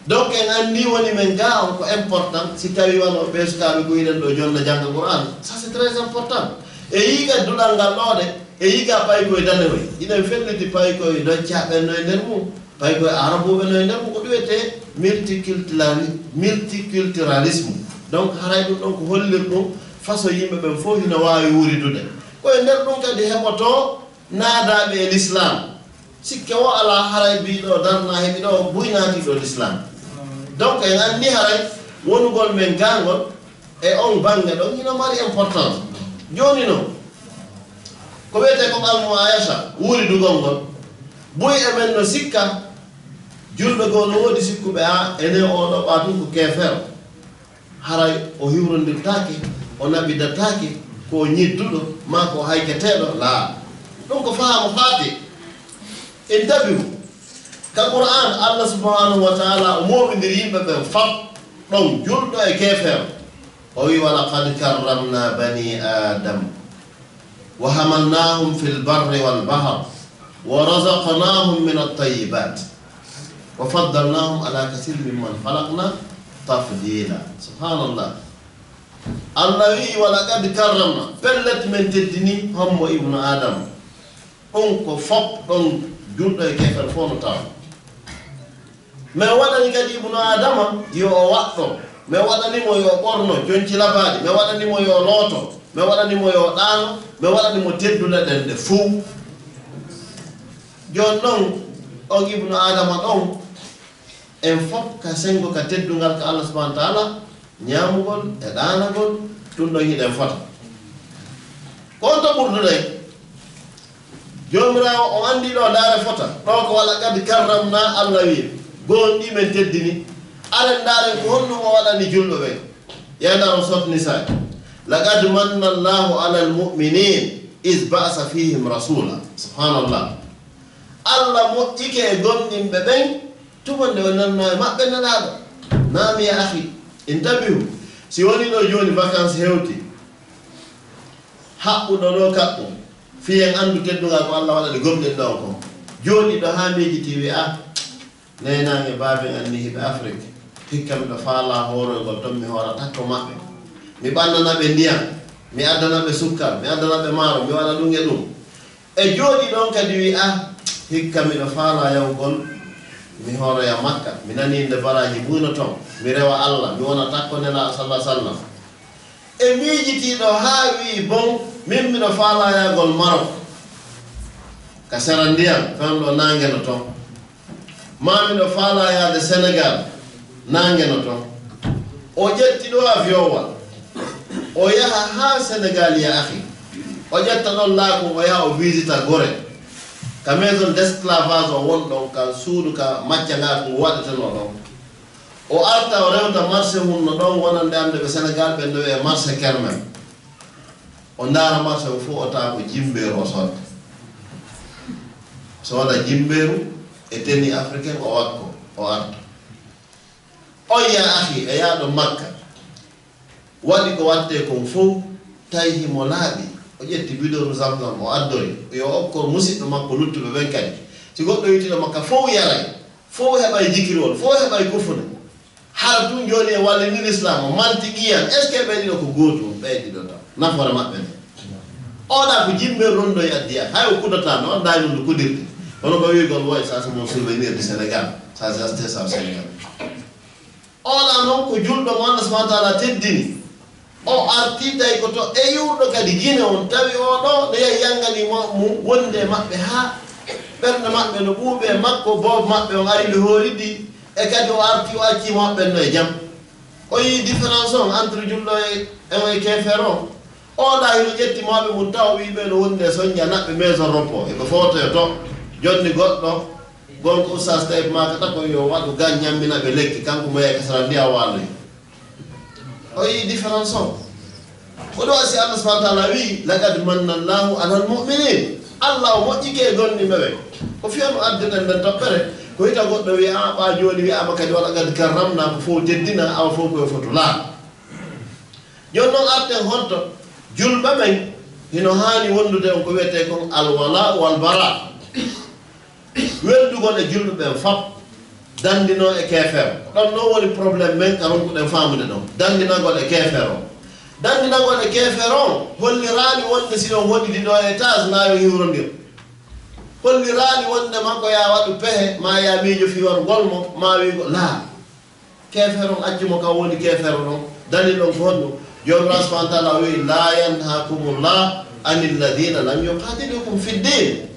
Donc en anndi woni men gaa on ko important, si tawii wano ɓee sukaaɓe ko yiɗen ɗoo jonna jannga Qur'an, ça c'est très important. E yiga duɗal ngal ɗoo de, e yiga paykoy danewoy, hiɗen felliti paykoy doccaaɓe no e nder mum. Tawi koye Arabuɓe no e nder ko ɗum wiyetee multiculturali-, multiculturalisme. Donc, haray ɗum ɗon ko hollir ɗum façon yimɓe ɓen fof hino waawi wuuridude. Ko e nder ɗum kadi heɓotoo naadaaɓe e l'islam. Sikke wo alaa haray biiɗo darna heɓi ɗo buy naatiiɗo l'islam. Donc, en anndi haray wonugol men gaangol e on bannge ɗon hino mari importance. Jooni non, ko wiyetee kon almuayasha, wuuridugol ngol, buy e men no sikka, julɓe goo no woodi sikkuɓe, a, enen oo ɗoo ɓaa tun ko keefeero. Haray o hiwrondirtaake, o naɓidataake, ko o ñidduɗo, maa ko o hayketeeɗo, laa. Ɗum ko faamu haati. Intabihu. Ka Qur'aan, Allah subhanahu wa ta'ala o mooɓindiri yimɓe ɓen fap, ɗon julɗo e keefeero. O wi'i, "Wa laqad karramna bani Adam, wa hamalnahum fil barri wal bahr, wa razaqnahum min at-tayyibat, wa faddalnahum ala kathirin mimman khalaqna tafdila." Subhanallah. Allah wi'i, "Wa laqad karramna," pellet men teddini hombo ibnu Adama. Ɗum ko fop ɗon julɗo e keefeero fof no tawa. Men waɗani kadi ibnu Adama yo o waɗɗo. Men waɗani mo yo o ɓorno conci labaaɗi. Men waɗani mo yo o looto. Men waɗani mo yo o ɗaano. Men waɗani mo teddule ɗen ɗe fow. Jooni non, on ibnu Adama ɗon, en fop ka senngo ka teddungal ka Allah subhanahu wa ta'ala, ñaamugol e ɗaanagol, ɗum ɗon hiɗen fota. Ko on to ɓurduɗen? Joomiraawo, o anndi ɗo ndaare fota. Ɗo ko wala qad karramna, Allah wi'i, "Gooŋɗii men teddini." Aren ndaaren ko honɗum o waɗani julɓe ɓen. Yaa ndaar on Sourate Nisaa. "Laqad manna Allahu alal mu'minin iz ba'asa fihim rasula." Subhanallah. Alla moƴƴike e gomɗinɓe ɓen, tuma nde o nannoo e maɓɓe nelaaɗo. Naam, ya akhi, intabihu. Si wonii ɗoo jooni vacances hewti, haɓɓu ɗoo ɗoo kaɓɓu, fii en anndu teddungal ko Alla waɗani gomɗinɗo on kon. Jooɗii ɗoo haa miijitii wi'aa, "Neenaange baaben an nii hiɓe Afrik, hikka miɗo faalaa hooroygol ton, mi hoora takko maɓɓe. Mi ɓannana ɓe ndiyan, mi addana ɓe sukkar, mi addana ɓe maaro, mi waɗa ɗum e ɗum." E jooɗii ɗon kadi wi'aa, "Hikka miɗo faalaa yahugol, mi hooroya Makka, mi nanii nde baraaji buy no ton, mi rewa Alla, mi wona takko Nelaaɗo sallallaahu alayhi wa sallam." E miijitii ɗoo haa wi'i, "Bon, min miɗo faalaa yahugol Marok, ka sera ndiyan, fewndo naange no ton." Maa miɗo faalaa yaade Senegaal, naange no ton. O ƴetti ɗoo avion wal, o yaha haa Senegaal, ya akhi. O ƴetta ɗon laakun, o yaha o visita Gore, ka maison d'esclavage o won ɗon, ka suudu ka maccangaaku waɗetenoo ɗon. O arta, o rewta marché mun no ɗon wonande annde ɓe Senegaal ɓen no wi'ee marché Kermel. O ndaara marché o fow, o tawa ko jimbeeru o sodda. Sooda jimbeeru e tenue africaine, o wakko, o arta. On, ya akhi, e yahɗo Makka, waɗi ko wattee kon fow, tawi himo laaɓi. O ƴetti bidonu Zamzam, o addori, yo o okko musiɗɓe makko luttuɓe ɓen kadi. Si goɗɗo yiltiino Makka, fow yaray, fow heɓay jikirwol, fow heɓay kufune. Hara tun jooni e wallini Lislaam o, mantiqiyan, est-ce que ɓe ɗiɗo ko gootum? Ɓe ɗiɗo taw. Nafoore maɓɓe nde. Oɗa ko jimbe rondo e addiya. Hay o kudataa, no anndaa no ndu kudirte. Kono ko wi'ugol, "Woy, ça c'est mon souvenir du Sénégal. Ça, j'ai acheté ça au Sénégal." Oɗa non ko julɗo mo Allah subhanahu wa ta'ala teddini. O arti tawi ko to e yurɗo kadi Gine on, tawi o ɗo, no yahi yangani mo, mo wonde e maɓɓe haa ɓernde maɓɓe no ɓuuɓi e makko, boobo maɓɓe on ari ɓe hooridi, e kadi o arti o acci mo maɓɓe no e jam. O yii différence on entre julɗo e, e, e keefeero on. O ɗa hino ƴetti mawɓe mun taw o wi'i ɓe no wondi e soñja naɓɓe maison repos, e ɓe footoyo to. Jonni goɗɗo, gonɗo Oustaz Taïb maaka tako yo waɗu gan ñammina ɓe lekki, kanko mo yehi ka sara ndiya waaloyi. O yii différence on. Ko ɗum waɗi si Allah subhanahu wa ta'ala wi'i, "Laqad manna Allahu alal mu'minin." Allah o moƴƴike e gomɗinɓe ɓen. Ko fii on addeten nden toɓɓere, ko hita goɗɗo wi'a, "Ah, ɓaa jooni wi'aama kadi, wa laqad karramna," ko fow teddina, awa fow ko yo fotu laa. Jooni non arten honto julɓe ɓen hino haani wondude on ko wi'etee kon al walaa wal baraa. Weldugol e julɓe ɓen fap, dandinoo e keefeero. Ɗon non woni problème men ka ronkuɗen faamude ɗon. Dandinagol e keefeero. Dandinagol e keefeero on holliraali wonde si ɗon hoɗidi ɗo e étage, naa yo hiwrondir. Holliraali wonde makko yaa waɗu pehe, maa yaa miijo fii warugol mo, maa wi'go laa. Keefeero on accu mo, kan woni keefeero non. Dalil on ko honɗum? Joomiraaɗo subhaanahu wa ta'aala o wi'i, "Laa yanhaakumullahu anil ladiina lam yuqaatilukum fid diin."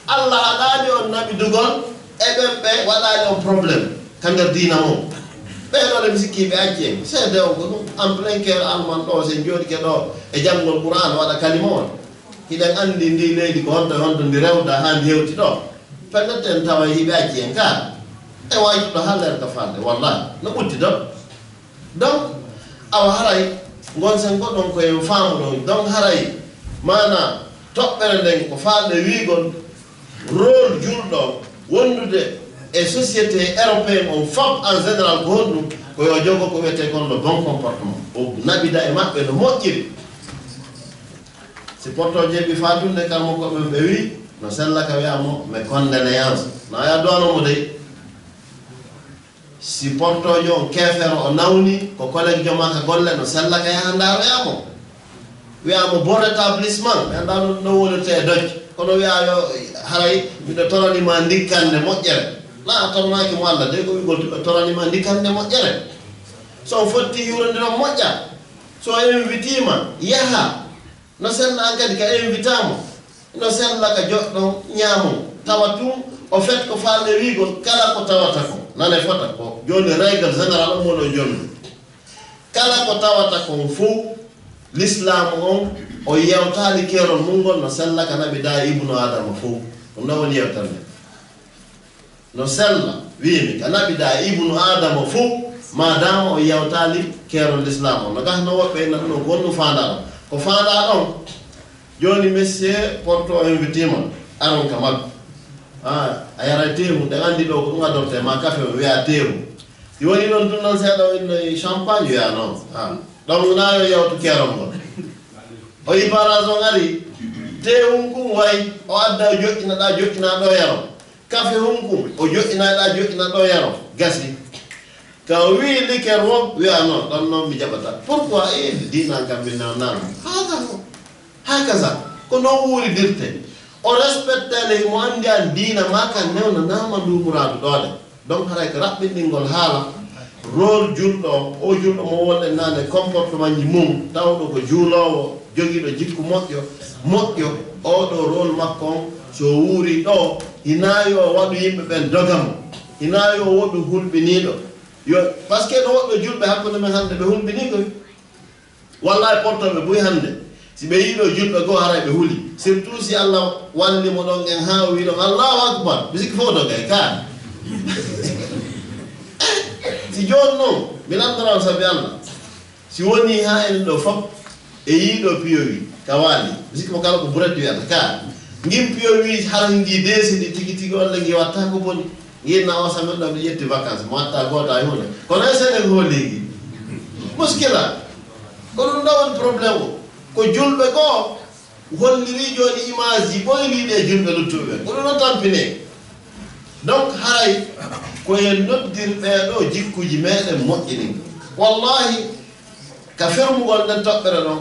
Allah haɗaali on naɓidugol e ɓen ɓe waɗaali on problème ka nder diina mon. Ɓee ɗoo le mi sikkii ɓe acci en. Seede on ko ɗum. En plein cœur Allemagne ɗoo, si en jooɗike ɗoo e janngol Qur'aan waɗa kalima on. Hiɗen anndi ndii leydi ko honto e honto ndi rewda haa ndi hewti ɗoo. Pellet en tawa hiɓe acci en kaa. E waytuɗo haa leer ka falde, wallahi. No ɓutti ɗon. Donc, awa haray, ngon sen goɗɗon ko en faamu ɗon. Donc, haray, maana toɓɓere nden ko faalde wiigol, rôle julɗo wondude e société européen on fop en général ko honɗum? Ko yo jogo ko wiyetee kon le bon comportement. O naɓida e maɓɓe no moƴƴiri. Si porto jeeɓi faatunde, karamoko ɓen ɓe wi'i, no sella ka wi'a mo, "Mes condoléances." No a duwano mo dey. Si portoojo on keefeero o nawni, ko collègue jo maa ka golle, no sella ka yaha ndaaroya mo. Wi'a mo, "Bon rétablissement." Mi anndaa no ɗum wonirta e Dutch. Kono wi'a yo, "Haray miɗo torani ma ndikkannde moƴƴere." Na a toranaaki mo Allah, dey ko wi'ugol miɗo torani ma ndikkannde moƴƴere. So on fotti hiwrondiron moƴƴa. So o invitiima, yaha. No sella an kadi ka invita mo. No sella ka joɗɗon ñaamon. Tawa tun, au fait, ko faalde wi'ugol, kala ko tawata kon, nane fota ko, jooni règle générale on mo ɗon jonni. Kala ko tawata kon fow, Lislaamu on, o yewtaali keerol mun ngol, no sella ka naɓida e ibnu Aadama fow. Ɗum ɗon woni yewtere nden. No sella, wi'imi, ka naɓida e ibnu Aadama fow, maadaama o yewtaali keerol Lislaamu on. No gasa no woɓɓe inna ɗum ɗon, ko honɗum faandaa ɗon? Ko faandaa ɗon, jooni monsieur Porto o invitiima, aron ka makko. Ah, a yaray teewu, ɗen anndi ɗoo ko ɗum addortee ma kafe, o wi'a teewu. Si woni ɗon tun non seeɗa, o inno e champagne, wi'a non. Ah, ɗon naa yo yawtu keerol ngol. O yi barage on ari, teewu kun way, o adda o joƴƴina ɗaa, joƴƴina ɗoo yaro. Kafe hun kun, o joƴƴina ɗaa, joƴƴina ɗoo yaro. Gasi. Ka o wi'i liqueur woo, wi'a non, ɗon non mi jaɓataa. Pourquoi? Eh, diina an kam min nawnaama. Hakaza. Hakaza. Ko non wuuridirte. O respectaali, himo anndi an diina maa kan newnanaama ndu muraadu ɗoo ɗe. Donc haray ko raɓɓinɗingol haala, rôle julɗo, o julɗo mo wolɗen naane, comportement ji mum, tawɗo ko juuloowo, jogiiɗo jikku moƴƴo, moƴƴo, oo ɗoo rôle makko on, so o wuuri ɗoo, hinaa yo o waɗu yimɓe ɓen doga mo, hinaa yo o waɗu hulɓiniiɗo. Yo, parce que no woɗɗo julɓe hakkunde men hannde ɓe hulɓinii koy. Wallahi portooɓe buy hannde, si ɓe yi'ii ɗoo julɓe goo haray ɓe huli. Surtout si Allah walli mo ɗon en haa o wi'i ɗon, "Allahu Akbar." Mi sikki fof ɗo kay, kaan. Si jooni non, mi lanndora on sabi Allah. Si wonii haa enen ɗoo fof, e yi'ii ɗoo P O V, ka waali. Mi sikki mo kala ko burette wi'ata, kaan. Ngin P O V, hara ngii deesi ndi tigi tigi, walla ngii watta ko boni. Ngin na on semaine ɗoo, mi ƴetti vacances, mo watta gooto hay huunde. Kono e sene ko hollii ngi. Muskila. Ko ɗum ɗoo woni problème o. Ko julɓe goo hollirii jooni image ji ɓoyliiɗi e julɓe luttuɓe ɓen. Ko ɗum ɗon tampinee. Donc, haray ko en noddir ɓee ɗoo jikkuuji meɗen moƴƴinin. Wallahi, ka fermugol nden toɓɓere ɗon,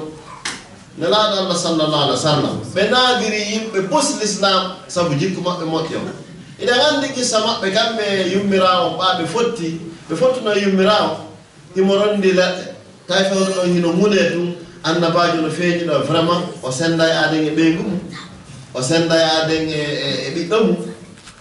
Nelaaɗo Allah sallallahu alaihi wa sallam, ɓe naadiri yimɓe bus Lislaam sabu jikku maɓɓe moƴƴo. Hiɗen anndi kissa maɓɓe, kamɓe e yummiraawo, ɓaa ɓe fotti, ɓe fottuno e yummiraawo. Himo rondi leɗɗe. Tawi fewndo ɗon hino ŋunee tun, annabaajo no feeñi ɗo, vraiment, o sennday aaden e ɓeyngu mum, o sennday aaden e, e, e ɓiɗɗo mum.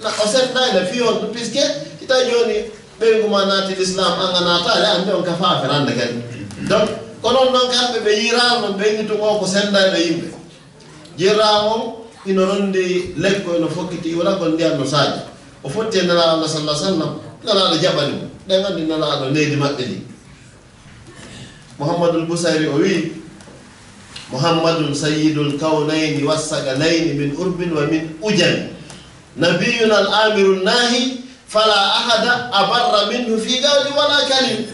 Na, o sennday le fii on ɗum, puisque si tawi jooni ɓeyngu ma naati l'islam, an a naataali, an de on ka faa ferande kadi. Donc, ko non non kamɓe ɓe yiiraano, ɓe inni tun o ko senndayɗo yimɓe. Jiraawo on hino rondi lekko, hino fokkiti iwragol, ndiyan no saaji. O fotti e Nelaaɗo Allah sallallahu alaihi wasallam, Nelaaɗo jaɓani mo. Ɗen anndi Nelaaɗo needi maɓɓe ndi. Muhammadul Busayri o wi'i, "Muhammadun sayyidul kawnayni wassaqalayni min urbin wa min ujami. Nabiyyun al amirun nahi, fala ahada abarra minhu fi qawli wala kalim."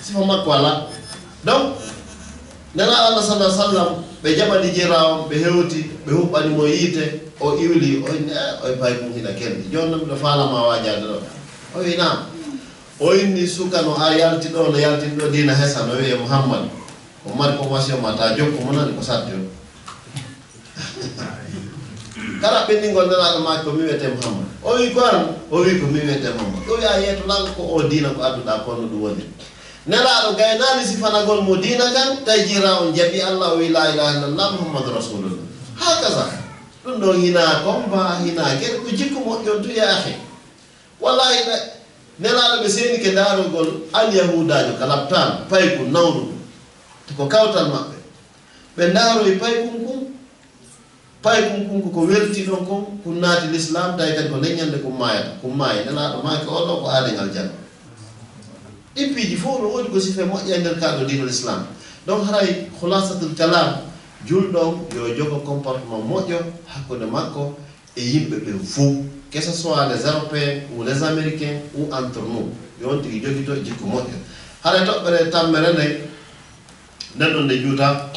Sifa makko alaa. Donc, Nelaaɗo Allah sallallahu alaihi wasallam, ɓe jaɓani jiraawo on, ɓe hewti, ɓe huɓɓani mo yiite, o iwli, o inni, "Eh, oy paykun hina kelli. Jooni non miɗo faalaa ma waajaade ɗo." O wi'i, "Naam." O inni, "Suka no a yalti ɗo, no yaltin ɗo diina hesa, no wi'e Muhammad. Ko mari ko wasiyo ma, ta jokku mo nani ko saddi on." Kala ɓenndingol Nelaaɗo maaki, "Ko mi wi'etee Muhammad." O wi'i, "Ko an?" O wi'i, "Ko mi wi'etee Muhammad." O wi'i, "A yeeto lan ko o diina ko adduɗaa ko no ɗum woni?" Nelaaɗo gaynaali sifanagol mo diina kan, tawi jiiraa on jaɓi Allah, o wi'i, "La ilaha illallah, Muhammadu Rasulullah." Hakaza. Ɗum ɗon hinaa komba, hinaa gere, ko jikku moƴƴo on tun, ya akhi. Wallahi, ne-, Nelaaɗo ɓe seenike ndaarugol Alyahuudaajo ka laptaan, paykun nawru, ko kawtal maɓɓe. Ɓe ndaaroyi paykun kun, paykun kun ko ko welti ɗon kon, kun naati Lislaam, tawi kadi ko leññande kun maayata, kun maayi. Nelaaɗo maaki, "Oo ɗoo ko aaden aljanna." Ɗin piiji fof no woodi ko sifa moƴƴa e nder kaaɗo diinal Islaam. Donc, haray khulasatul kalam, julɗo on yo jogo comportement moƴƴo hakkunde makko e yimɓe ɓen fow, que ce soit les Européens ou les Américains ou entre nous, yo on tigi jogito jikku moƴƴo. Hara e toɓɓere tammere nden, nden ɗon nde juuta,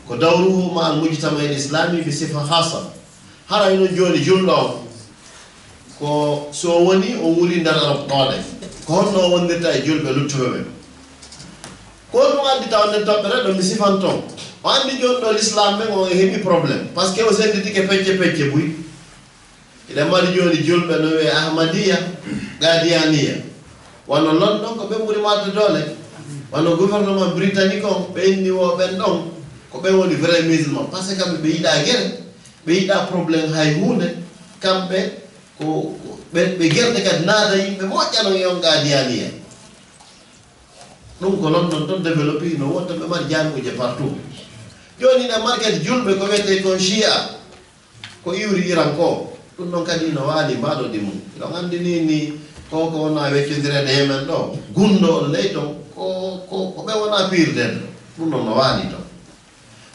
ko dawruhu ma al mujtama al islami bi sifa khassa. Hara non jooni julɗo on, ko so woni o wuli nder Europe ɗoo ɗe, ko honno o wondirta e julɓe luttuɓe ɓen? Ko ɗum addi taw nden toɓɓere ɗo mi sifan ton. O anndi jooni ɗo l'islam ɓen on e heɓi problème. Parce que o sennditike pecce pecce buy. Hiɗen mari jooni julɓe no wi'e Ahmadiyya, Qadiyaniya. Wano London ko ɓen ɓuri marde doole. Wano gouvernement britannique on, ɓe inni wo ɓen ɗon, ko ɓen woni vrai musulman. Parce que kamɓe ɓe yiɗaa gere, ɓe yiɗaa problème hay huunde. Kamɓe ko, ko ɓe, ɓe gerde kadi naada yimɓe moƴƴa non e on Qadiyaniya. Ɗum ko London ton développé, no wonta ɓe mari jaami'uuje partout. Jooni ne market julɓe ko wiyetee kon Shia, ko iwri Iran ko. Ɗum ɗon kadi no waali mbaɗo di mum. Hiɗon anndi ni, ni ko, ko wona weccondireede Yemen ɗo. Gunndo on ley ton, ko, ko, ko ɓe wona piirde. Ɗum ɗon no waali ton.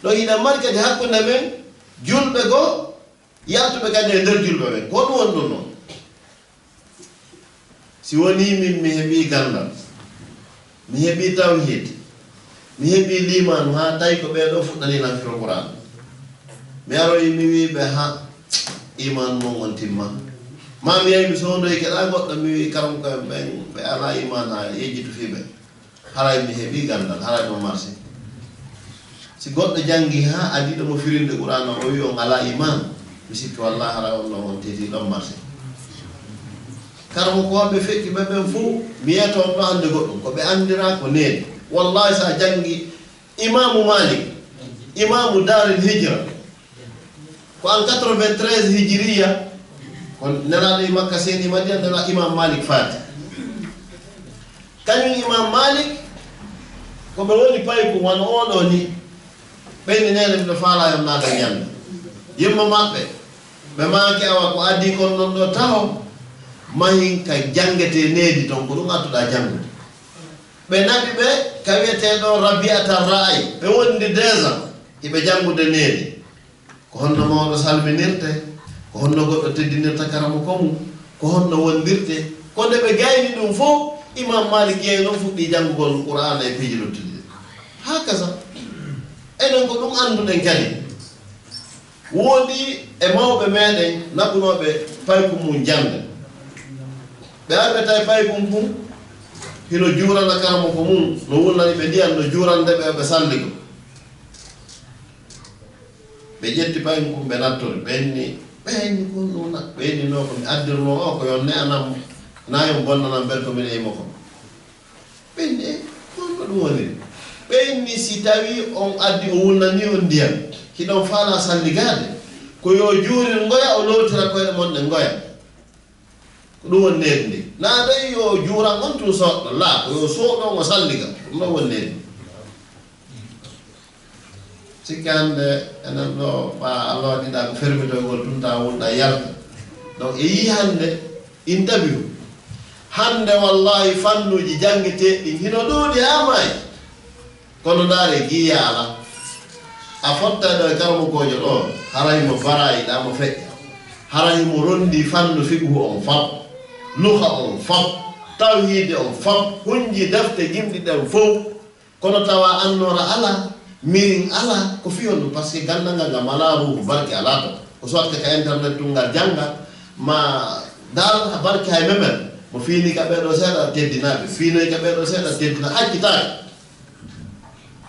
Ɗo hiɗen mari kadi hakkunde men julɓe goo, yaltuɓe kadi e nder julɓe ɓen. Ko ɗum woni ɗum ɗon. Si wonii min mi heɓii ganndal, mi heɓii tawhiid, mi heɓii liimaanu, haa tawi ko ɓee ɗoo fuɗɗanii lan firo Qur'aana. Mi aroyi mi wi'i ɓe, "Ha, iimaanu mon on timmaa." Maa mi yahi mi soondoyike ɗaa goɗɗo, mi wi'i karamokooɓe ɓen, ɓe alaa iimaanu, haa yejjitu fii ɓe. Haray mi heɓii ganndal, haray ɗon marché. Si goɗɗo janngi haa adii ɗo mo firinde Qur'aana, o wi'i on alaa iimaan, mi sikki wallaahi haray on ɗon on teetii ɗon marché. Karamokooɓe fekki ɓe ɓen fow, mi yeeto on ɗo hannde goɗɗum, ko ɓe anndiraa ko needi. Wallaahi si a janngi Imaamu Maalik, Imaamu Daaril Hijra, ko an quatre-vingt-treize hijiriya, ko Nelaaɗo e Makka seeni Madina, Nelaaɗo Imaam Maalik faati. Kañum Imaam Maalik, ko ɓe woni payku wano oo ɗoo ni, ɓe inni neene miɗo faalaa yo mi naata ñande. Yimɓe maɓɓe, ɓe maaki awa ko adii kon ɗon ɗoo taho, mahin ka janngetee needi ton, ko ɗum adduɗaa janngude. Ɓe naɓi ɓe ka wi'etee ɗoo Rabi'ata Ra'ay, ɓe wondi deux ans, hiɓe janngude needi. Ko honno mawɗo salminirte? Ko honno goɗɗo teddinirta karamoko mum? Ko honno wondirte? Ko nde ɓe gayni ɗum fow, Imaam Maalik yehi non fuɗɗii janngugol Qur'aana e piiji luttuɗi ɗin. Haa kasa, enen ko ɗum annduɗen kadi. Woodi e mawɓe meɗen naɓunooɓe payku mum jannde. Ɓe ari ɓe tawi paykun kun hino juurana karamoko mum, no wulnani ɓe ndiyan, no juurande ɓe, ɓe salligo. Ɓe ƴetti paykun kun, ɓe nattori. Ɓe inni, ɓe inni ko no na-, ɓe inni no ko mi addirnoo o, ko yo ne'anan mo, naa yo bonnanan bel ko miɗen e mo ko. Ɓe inni, e, ko honno ɗum woniri? Ɓe inni, si tawii on addi o wulnanii on ndiyan, hiɗon faalaa salligaade, ko yo juurir ngoya, o lootira koyɗe mon ɗen ngoya. Ko ɗum woni needi ndin. Naa dey yo juuran on tun soɗɗo, laa, ko yo soɗɗo on o salliga. Ɗum ɗon woni needi. Sikki hannde enen ɗoo, ɓaa Allah waɗiɗaa ko fermitoygol tun, tawa wonɗaa yalta. Donc, e yii hannde interview. Hannde wallaahi fannuuji janngeteeɗi ɗin hino ɗuuɗi haa maayi. Kono ndaaree, giiyaa alaa. A fottay ɗoo e karamokoojo ɗoo, hara himo baraayi ɗaa mo feƴƴa. Hara himo ronndii fannu fiqhu on fop, luga on fop, tawhiidi on fop, hunji defte gimɗi ɗen fow. Kono tawa annoora alaa, mirin alaa, ko fii honɗun? Parce que ganndal ngal ngal alaa ruuhu, barke alaa ton. Ko soit que ka internet tun ngal jannga, ma daal barke hay memel. Mo fiinii ka ɓee ɗoo seeɗa, teddinaa ɓe. Fiinoyi ka ɓee ɗoo seeɗa, teddinaa, accitaake.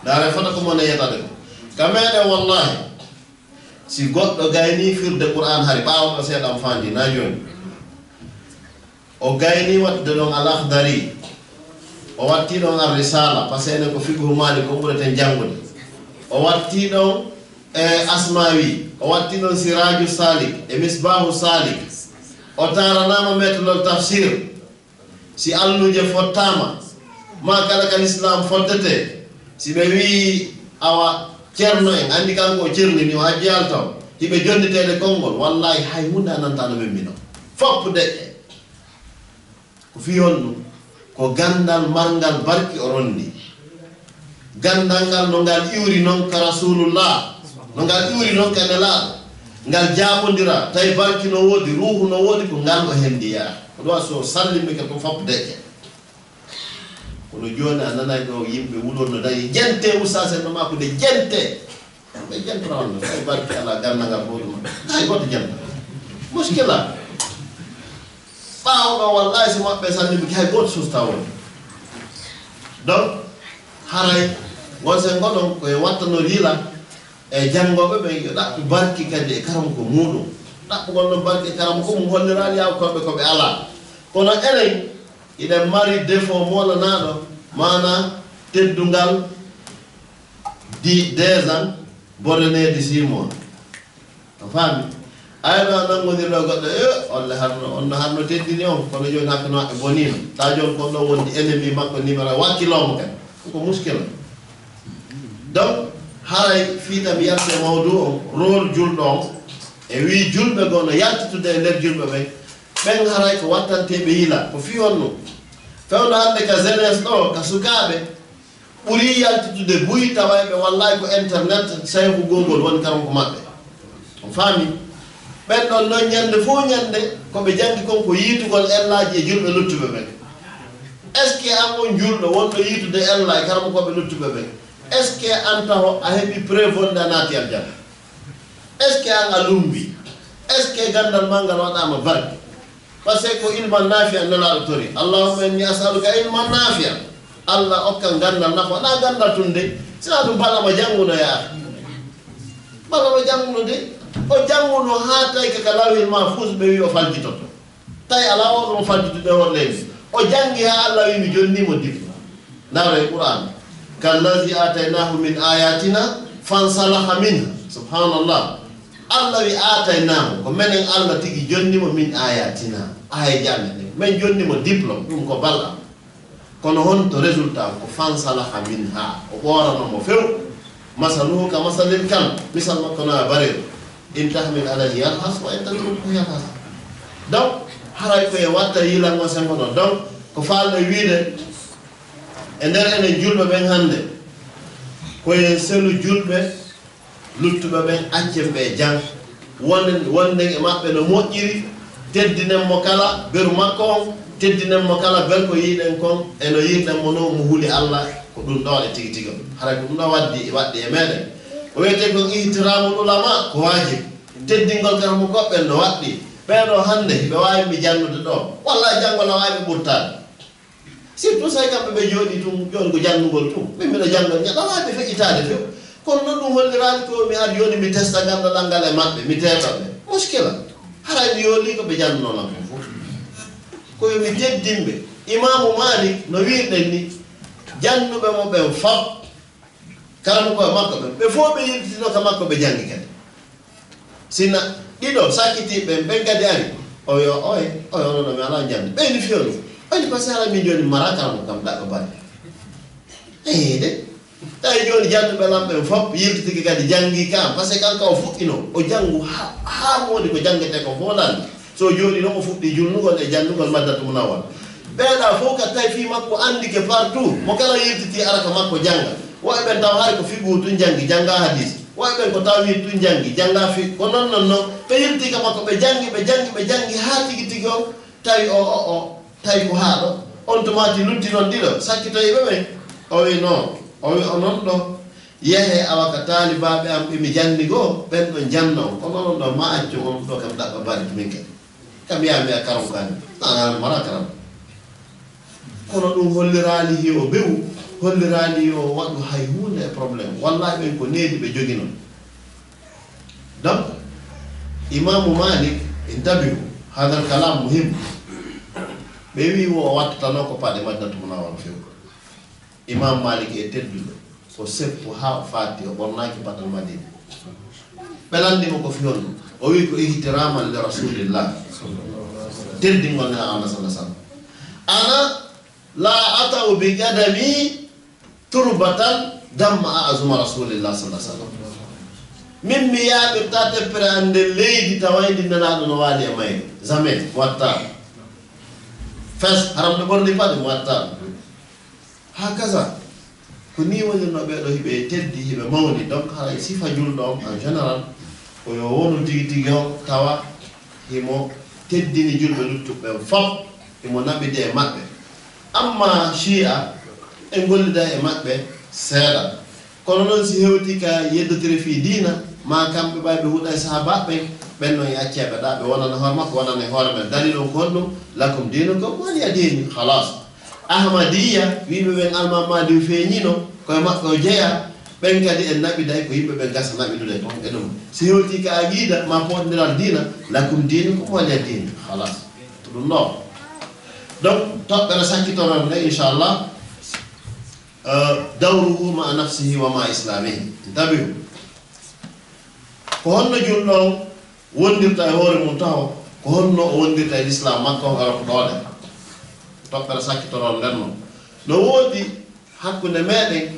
Ndaaree fota ko mo neyetaade ko. Ka meɗen wallaahi, si goɗɗo gaynii firde Qur'aan hari, ɓaawo ɗoo seeɗa on faandii, naa jooni. O gaynii waɗude ɗon Al-Akhdari, o wattii ɗon Ar-Risaala, parce que enen ko fiqhu Maalik ko ɓureten janngude. O wattii ɗon, e, Asmaawi, o wattii ɗon Siraaju Saalik e Misbaahu Saalik. O taaranaama meetelol tafsir. Si alluuje fottaama, maa kala ka lislaam fottetee, si ɓe wi'i awa Ceerno en, anndi kanko o Ceerno ni, o Hajji Yalta o, hiɓe jonniteede konngol, wallaahi hay huunde a nantaa no memminoo. Fop deƴƴe. Ko fii honɗun? Ko ganndal marngal barki o ronndii. Ganndal ngal, no ngal iwri non ka Rasuulullah, no ngal iwri non ka Nelaaɗo, ngal jaaɓondiraa, tawi barki no woodi, ruuhu no woodi, ko ngal o hendiyaa. Ko ɗun waɗi si o sallimike tun fop deƴƴe. Kono jooni a nanay ɗoo yimɓe wulol no darii, "Jentee ustaas en no maakude, jentee." Ɓe jentoraano, tawi barki alaa, ganndal ngal fow ɗun. Hay gooto jenta. Muskila. Ɓaawo ɗoo, wallaahi, si maɓɓe sallimike, hay gooto suustaa won. Donc, haray, won sen ngoɗon ko e wattanoo yila e janngooɓe ɓen, yo ɗaɓɓu barki kadi e karamoko muuɗum. Ɗaɓɓugol non barki e karamoko mum holliraali yaw ko ɓe, ko ɓe alaa. Kono enen, hiɗen mari défaut moolanaaɗo, maanaa teddungal di deux ans, bodaneedi six mois. A faami? Ay, ɗo a nanngondirɗo goɗɗo, e, on le harno, on no harno teddini on, kono jooni hakkunde maɓɓe boniino. Tawa jooni kon ɗoo wondi ennemi makko numéro, wakkiloo mo kadi. Ko muskila. Donc, haray fii tan mi yalta e mawduu on, rôle julɗo on, e wii julɓe goo no yaltitude e nder julɓe ɓen, ɓen haray ko wattanteeɓe yila, ko fii honno? Fewndo hannde ka jeunesse ɗoo, ka sukaaɓe, ɓurii yaltitude buy, taway ɓe wallay ko internet, sayhu Google woni karamoko maɓɓe. On faami? Ɓen ɗon non ñande fow ñande, ko ɓe jangi kon ko yiitugol ellaaji e julɓe luttuɓe ɓen. Est-ce que an on julɗo wonɗo yiitude ella e karamokooɓe luttuɓe ɓen? Est-ce que an taho a heɓi preuve wonde a naati aljanna? Est-ce que an a lumbi? Est-ce que gandal ma ngal waɗaama barke? Parce que ko ilman nafi'an Nelaaɗo tori. Allahumma inni as'aluka ilman nafi'an. Allah okkan gandal nafa. Wonaa gandal tun de. Sinaa ɗun balla mo janguno yaa. Balla mo janguno de. O janguno haa tawi ka lawhil mahfuz ɓe wi'i o faljitoto. Tawi alaa wonɗo mo faljitude e hoore leydi. O jangi haa Allah wi'i mi jonni mo diplôme. Ndaaro e Qur'an. Kallazi aataynahu min ayatina fansalakha minha. Subhanallah. Allah wi aataynahu, ko menen Allah tigi jonni mo min ayatina. Aayeeje amen ɗen. Men jonni mo diplôme, ɗum ko balla. Kono honto résultat? Ko fansalakha minha. O ɓoorano mo few. Masaluhu ka masalil kalb. Misal makko no a bareeru. In tahmil alayhi yalhas wa in tatrukhu yalhas. Donc, haray ko e watta yilango sengo ɗon. Donc, ko faalɗo wiide, e nder enen julɓe ɓen hannde, ko en selu julɓe luttuɓe ɓen, accen ɓe jang. Wonen, wonden e maɓɓe no moƴƴiri, teddinen mo kala beru makko on, teddinen mo kala bel ko yiɗen kon, e no yiɗen mo non, mo huli Allah, ko ɗum ɗoo e tigi tigi on. Haray ko ɗum ɗoo waddi, waɗdi e meɗen. Ko wiyetee kon ihtiramul ulama, ko waajib. Teddingol karamokooɓe ɓen no waɗɗi. Ɓee ɗoo hannde, hiɓe waawi mi jannude ɗoo. Wallaahi janngo na waawi ɓe ɓurtaade. Surtout so kamɓe ɓe jooɗii tun, jooni ko janngugol tun. Min miɗo jannga, mi alaa ɓe feƴƴitaade few. Kono non ɗum holliraani ko mi ar jooni mi testa ganndal ngal e maɓɓe, mi teeta ɓe. Muskila. Haray mi yoolii ko ɓe jannunoo lan kon fof. Ko yo mi teddin ɓe. Imaamu Maalik, no wi'irɗen ni, jannuɓe mo ɓen fop, karamokooɓe makko ɓen, ɓe fof ɓe yiltitino ka makko, ɓe janngi kadi. Sina ɗiɗo sakkitiiɓe ɓen, ɓen kadi ari. O yo, oye, oye, onon ɗo mi alaa jannde. Ɓeyni fiyolu. Ɓeyni parce que haray min jooni mara karamoko kam ɗaɓɓa bari. Eyi de. Tawi jooni jannduɓe lan ɓen fof yiltitike kadi janngi kam. Parce que kanko o fuɗɗino, o janngu ha, ha woni ko janngetee ko fof lan. So jooni non o fuɗɗi julnugol e janngugol Madinatu Munawwara. Ɓeeɗa fof ka tawi fii makko anndike partout. Mo kala yiltiti ara ka makko jannga. Woɓɓe ɓen taw hari ko fiqhu tun janngi, jannga hadis. Woɓɓe ɓen ko tawhid tun janngi, jannga fiqh. Ko non non non. Ɓe yilti ka makko, ɓe janngi, ɓe janngi, ɓe janngi haa tigi tigi on tawi o, o, o, tawi ko haa ɗo. On tuma ti lutti non ɗiɗo, sakkitoyiiɓe ɓen. O wi non, o wi onon ɗo. Yehee awa ka taalibaaɓe am ɓe mi janni goo, ɓen ɗon janna on. Kono onon ɗo ma accu on ɗo kam ɗaɓɓa bari min kadi. Kam yaa mbiya karam ko ani. Nana mara karam. Kono ɗum holliraali yo bewu, holliraali yo waɗu hay huunde e problème. Wallahi ɓen ko needi ɓe joginon. Donc, Imaamu Malik, intabihu, hadal kalam muhim. Ɓe wi wo o wattatano ko paɗe Madinatu Munawwara few. Imam Malik e tedduɗo, o seppu haa o faatti, o ɓornaaki paɗal Madina. Ɓe lanndi mo ko fii honɗum? O wi'i ko ihtiraman li Rasulillah. Teddingol Nelaaɗo Allah sallallahu alaihi wasallam. Ana la ata'u bi qadami turbatan damma a'zuma Rasulillah sallallahu alaihi wasallam. Min mi yaaɓirta teppere an nder leydi tawayndi Nelaaɗo no waali e mayri. Jamais, mi watta. Fes, haram no ɓorni paɗe, mi watta. Hakaza, ko nii wonirnoo ɓee ɗoo, hiɓe teddi, hiɓe mawni. Donc, haray sifa julɗo on, en général, ko yo wonu tigi tigi on, tawa himo teddini julɓe luttuɓe ɓen fof, himo naɓidi e maɓɓe. Amma Shi'a, en golliday e maɓɓe seeɗa. Kono non, si hewti ka yeddotire fii diina, maa kamɓe ɓay ɓe huɗay sahaabaaɓe ɓen, ɓen non, yacceeɓe ɗaa, ɓe wonana hoore makko, wonana e hoore men. Dalil on ko honɗum? Lakum dinukum waliya din. Khalas. Ahmadiyya, wiiɓe ɓen Almaami Mahdi feeñino, koye maɓɓe o jeyaa, ɓen kadi en naɓiday ko yimɓe ɓen gasa naɓidude kon e ɗum. Si hewti ka aqida, maa poondiral diina, lakum dinukum waliya din. Khalas. Ko ɗum ɗoo. Donc, toɓɓere sakkitoron nde, inchallah. Eh, dawruhu ma'a nafsihi wa ma'a islamihi. Intabihu. Ko honno julɗo on wondirta e hoore mum taho? Ko honno o wondirta e lislaam makko on, ara ko ɗoɗen? Toɓɓere sakkitoron nden non. No woodi hakkunde meɗen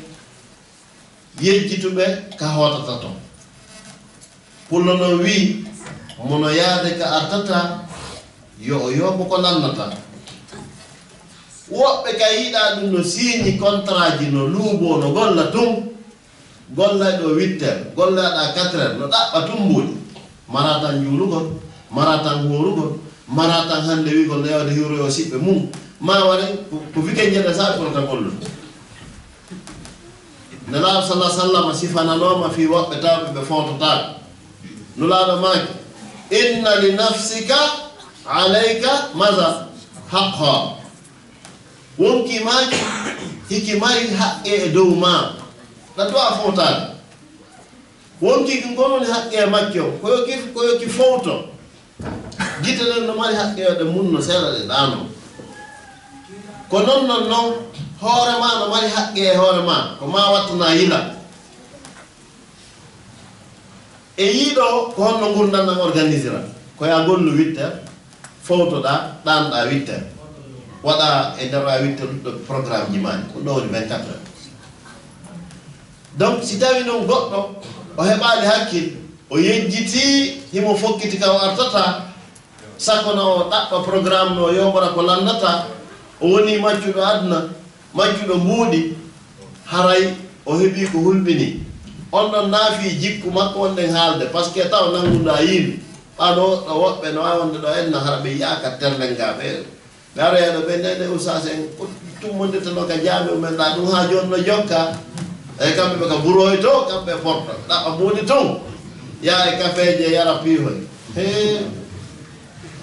yejjituɓe ka hootata ton. Pullo non wi'i, mo no yaade ka artata, yo o yooɓo ko lannata. Woɓɓe kay yiɗaa ɗum, no siiñi kontaraaji, no luuboo, no golla tun. Gollay ɗo huit heures, gollay ɗa quatre heures, no ɗaɓɓa tun mbuuɗi. Maraa tan juulugol, maraa tan hoorugol, maraa tan hannde wi'ugol no yawde hiwroyoo siɓɓe mum. Maa waɗay ko, ko weekend nde saa'i ɓurata gollude. Nelaaɗo sallallaahu alayhi wa sallam sifananooma fii woɓɓe tawɓe ɓe foototaako. Nulaaɗo maaki, "Inna li nafsika alayka maza haqqa." Wonkii maaki, hiki mari haqqe e dow maa. Ɗa du'a footaade. Wonkii ki ngon woni haqqe e makki on. Ko yo ki, ko yo ki fowto. Gite ɗen no mari haqqe yo ɗe munno seeɗa ɗe ɗaanoo. Ko non non non, hoore maa no mari haqqe e hoore maa. Ko maa wattanaa yila. E yii ɗoo, ko honno ngurndan ɗan organisira? Ko yaa gollu huit heures, fowtoɗaa, ɗaanɗaa huit heures. Waɗaa e nder huit heures ɗo programme ji maa ɗi. Ko ɗoo woni vingt-quatre heures. Donc, si tawii non goɗɗo, o heɓaali hakkil, o yejjitii, himo fokkiti ka o artata, sako no o ɗaɓɓa programme no, o yooɓora ko lanndata, o wonii maccuɗo aduna, maccuɗo mbuuɗi, haray o heɓii ko hulɓinii. On ɗon naafii jikku makko wonɗen haalde, parce que taw nanngunɗaa yimɓe. Ɓaa ɗoo, ɗo woɓɓe no waawi wonde ɗo enna hara ɓe yi'aaka terlengaa ɓe. Ɓe aroya ɗo ɓe nene ustaas en ko tummondirta ɗo ka jaami'u men ɗaa, ɗum haa jooni no jokka. E kamɓe ɓe ka burooy to, kamɓe porto. Ɗaɓɓa mbuuɗi ton. Yaa e kafeeje, yara piihoy. Hee.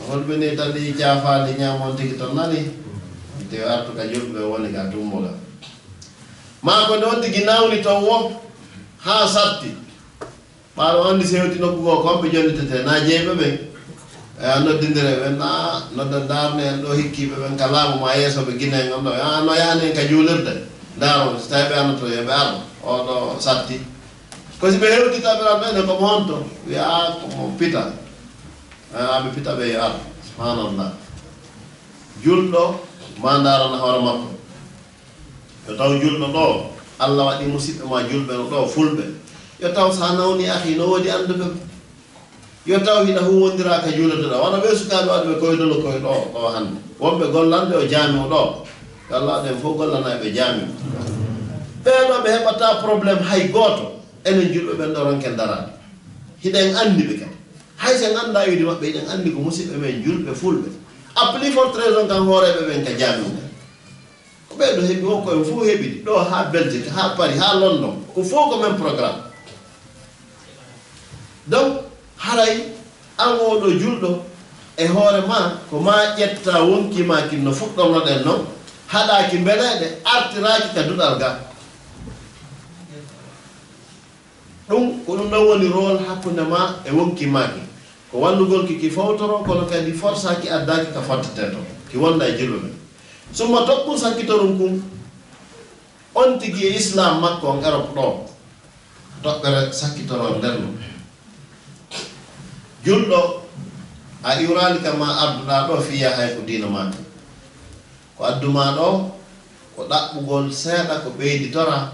Holɓe ni tan ɗi caafaali ñaamon tigi ton nani. Te artu ka julɓe woni ka tumboga. Maa ko non tigi nawni ton wo haa satti. Ɓaawo anndi sewti nokku goo, ko ɓe jonnitetee, naa jeyɓe ɓen. E a noddindire ɓen, naa nodda ndaarne en ɗoo hikkiiɓe ɓen ka laamu maa yeeso ɓe Gine en on ɗoo. A no yaani en ka juulirde. Ndaaro, si tawii ɓe annoto yo ɓe ar, oo ɗoo satti. Ko si ɓe hewti tabiraɓe ɓen, ko mo honto? Wi'a, "Aa, ko mo pita." A, ɓe pita ɓe yo ar. Subhanallah. Julɗo, maa ndaarana hoore makko. Yo taw julɗo ɗoo, Alla waɗi musiɓɓe maa julɓe no ɗoo, fulɓe. Yo taw so a nawni akhi, no woodi annduɓe. Yo taw hiɗa huuwondira ka juulirde ɗoo. Wano ɓee sukaaɓe waɗuɓe koydolo koy ɗoo, ɗoo hannde. Wonɓe gollande o jaami'u ɗoo. Yo Alla waɗu en fow gollanayɓe jaami'u. Ɓee ɗoo ɓe heɓataa problème hay gooto. Enen julɓe ɓen ɗoo ronken daraade. Hiɗen anndi ɓe kadi. Hay so en anndaa iwdi maɓɓe, hiɗen anndi ko musiɓɓe men julɓe fulɓe. À plus forte raison kan hooreeɓe ɓen ka jaami'u ɓen. Ko ɓee ɗoo heɓi, won ko en fow heɓiri, ɗoo haa Belgique, haa Paris, haa London, ko fow ko men programme. Donc, haray an oo ɗoo julɗo, e hoore maa, ko maa ƴetta wonkii maa kin no fuɗɗornoɗen non, haɗaa ki mbeleeɗe, artiraa ki ka duɗal gaa. Ɗum, ko ɗum ɗon woni rôle hakkunde maa e wonkii maa kin. Ko wallugol ki ki fowtoroo, kono kadi forsaaki addaaki ka fottetee ton. Ki wonda e julɓe ɓen. Summa toɓɓun sakkitorun kun, on tigi e Islaam makko on Erop ɗoo. Toɓɓere sakkitoroo nden non. Julɗo, a iwraali ka maa arduɗaa ɗoo fii yahay ko diina maa kin. Ko addu maa ɗoo, ko ɗaɓɓugol seeɗa ko ɓeyditoraa.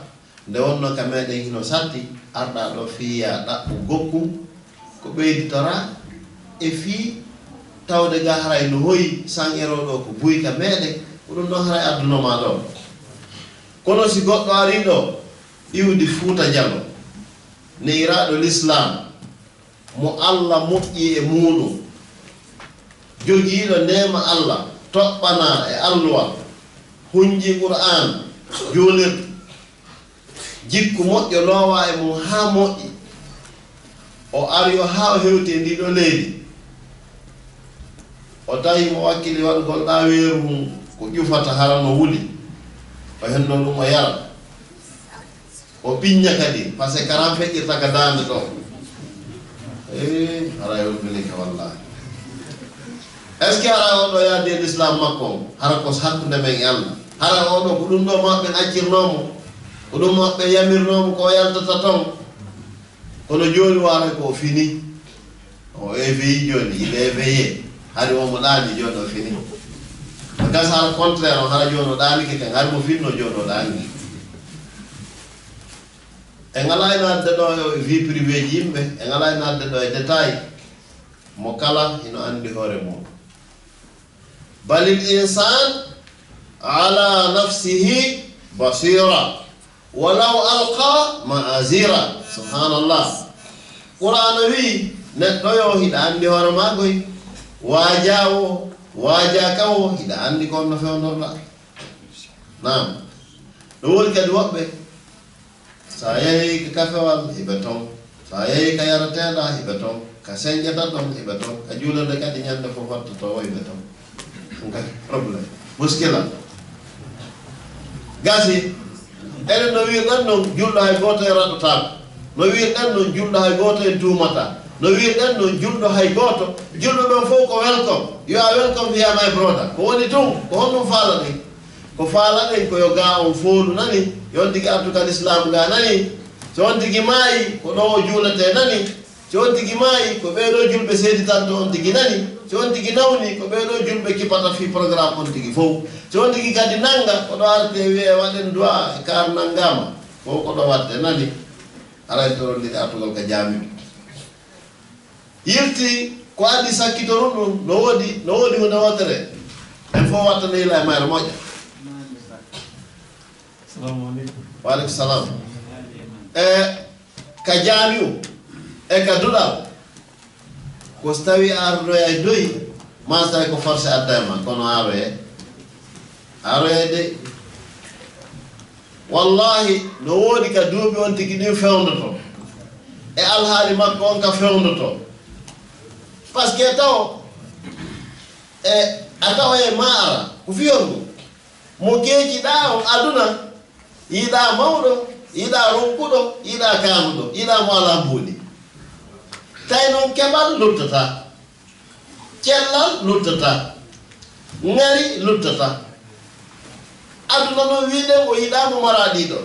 Nde wonnoo ka meɗen hino satti, arɗaa ɗoo fii yaa ɗaɓɓu gokku, ko ɓeyditoraa e fii tawde ga haray no hoyi, san eroo ɗoo ko buy ka meɗen, ko ɗum ɗon haray addunoo maa ɗoo. Kono si goɗɗo arii ɗoo, iwdi Fuuta Jaloo, neyiraaɗo Lislaam, mo Alla moƴƴi e muuɗum, jogiiɗo neema Alla, toɓɓanaa e alluwal, hunjii Qur'aan, juulirde, jikku moƴƴo loowaa e mum haa moƴƴi, o ari o haa o hewti e ndii ɗoo leydi, o tawi mo wakkili waɗugol ɗaa weeru mum ko ƴufata hara no wuli, o henndoo ɗum o yara. O ɓiñña kadi, parce que karan feƴƴirta ka daande ɗoo. Ee, haray hulɓinike wallaahi. Est-ce que haray oo ɗoo yaadi e Lislaam makko on? Hara ko hakkunde men e Alla. Hara oo ɗoo ko ɗum ɗoo maɓɓe accirnoo mo? Ko ɗum maɓɓe yamirnoo mo ko o yaltata ton? Kono jooni waaray ko o fini. O éveillé jooni, il est éveillé. Hari o mo ɗaani jooni o fini. Ko gasa hara contraire o, hara jooni o ɗaanike kan, hari mo finno jooni o ɗaanike. En alaa e naatde ɗoo e vie privée ji yimɓe, en alaa e naatde ɗoo e détail. Mo kala hino anndi hoore mum. Balil insaan ala nafsihi basira. Walaw alqa ma'azira. Subhanallah. Qur'aana wi'i, Neɗɗo yo hiɗa anndi hoore maa koy, waajaa woo, waajaa ka woo, hiɗa anndi ko honno fewndorɗaa. Naam. No woodi kadi woɓɓe, so a yahii ka kafewal, hiɓe ton. So a yahii ka yarateeɗa, hiɓe ton. Ka senjata ɗon, hiɓe ton. Ka juulirde kadi ɲande fow fottotoowo, hiɓe ton. Ɗun kadi problème. Muskila. Gasi. Enen no wiirɗen non, julɗo hay gooto en raɗotaako. No wiirɗen non, julɗo hay gooto en tuumataa. No wiirɗen non, julɗo hay gooto, julɓe ɓen fow ko welcome. You are welcome here, my brother. Ko woni tun, ko honɗun faalaɗen? Ko faalaɗen ko yo gaa on foolu nani, yo on tigi artu ka lislaamu ngaa nani. So on tigi maayi, ko ɗoo o juuletee nani. Si on tigi maayi, ko ɓee ɗoo julɓe seeditanto on tigi nani. Si on tigi nawni, ko ɓee ɗoo julɓe kipata fii programme on tigi fow. Si on tigi kadi nannga, ko ɗoo artee wi'ee waɗen du'a e kaar nanngaama. Fow ko ɗoo waɗtee nani. Haray torondiri artugol ka jaami'u. Yilti ko addi sakkitoru ndun, no woodi, no woodi huunde wootere. En fow wattane yila e mayre moƴƴa. Assalamu alaikum. Wa alaikum salam. E ka jaami'u, e ka duɗal, ko so tawi a ardoyay doyi, maa so tawi ko forcé adda e ma, kono a aroyay. A aroyay de. Wallahi, no woodi ka duuɓi on tigi ɗin fewndotoo. E alhaali makko on ka fewndotoo. Parce que taw, e, a tawa e ma ara, ko fiyon ɗum. Mo keeciɗaa on aduna, yiɗaa mawɗo, yiɗaa ronkuɗo, yiɗaa kaanuɗo, yiɗaa mo alaa mbuuɗi. Tawi non keɓal luttataa, cellal luttataa, ŋari luttataa. Aduna non wiɗen o yiɗaa mo maraa ɗiɗo.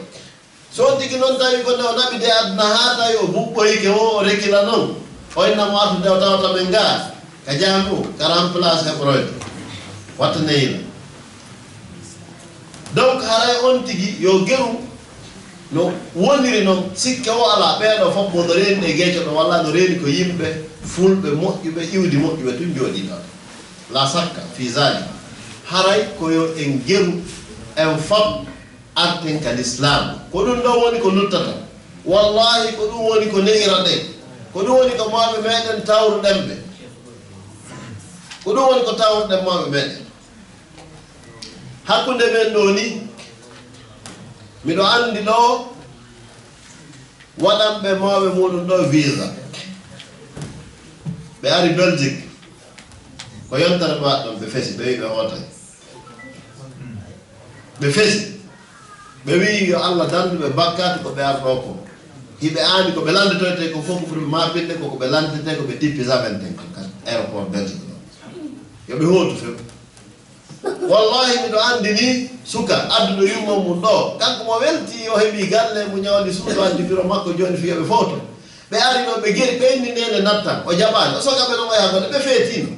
So on tigi non tawi ko nde o naɓi de aduna haa tawi o buɓɓoyike o, o rekila non, o inna mo artude o tawata men ga ka jaami o, ka remplace heɓoroyde. Watta neyina. Donc haray on tigi yo geru no woniri non, sikke o alaa, ɓee ɗoo fof mo no reeni e geeco ɗo, walla no reeni ko yimɓe fulɓe moƴƴuɓe, iwdi moƴƴuɓe tun jooɗii ɗon. La sakka fi zalik. Haray ko yo en geru en fof arten ka lislaam. Ko ɗum ɗon woni ko luttata. Wallahi, ko ɗum woni ko ne'iraɗen. Ko ɗum woni ko mawɓe meɗen tawruɗen ɓe. Ko ɗum woni ko tawruɗen mawɓe meɗen. Hakkunde men ɗoo ni, miɗo anndi ɗoo waɗanɓe mawɓe muɗum ɗoo visa. Ɓe ari Belgique. Ko yontere ɓe waɗi ɗon, ɓe fesi, ɓe wi'i ɓe hootay. Ɓe fesi. Ɓe wi'i yo Allah dandu ɓe bakkaatu ko ɓe ari ɗoo ko. Hiɓe aani ko ɓe lannditoytee ko fof ko ɓuri ɓe maapinde ko, ko ɓe lannditee ko ɓe tippi Zaventem kan, kan aéroport Belgique ɗoo. Yo ɓe hootu few. Wallahi, miɗo anndi ni suka adduɗo yumma mum ɗoo. Kanko mo welti o heɓi galle, mo ɲawni suudu, addi biro makko jooni fii yo ɓe fowto. Ɓe ari ɗoo, ɓe geri, ɓe inni neene nattan. O jaɓaali. O soka ɓe ɗon o yaha goɗɗo. Ɓe feetino.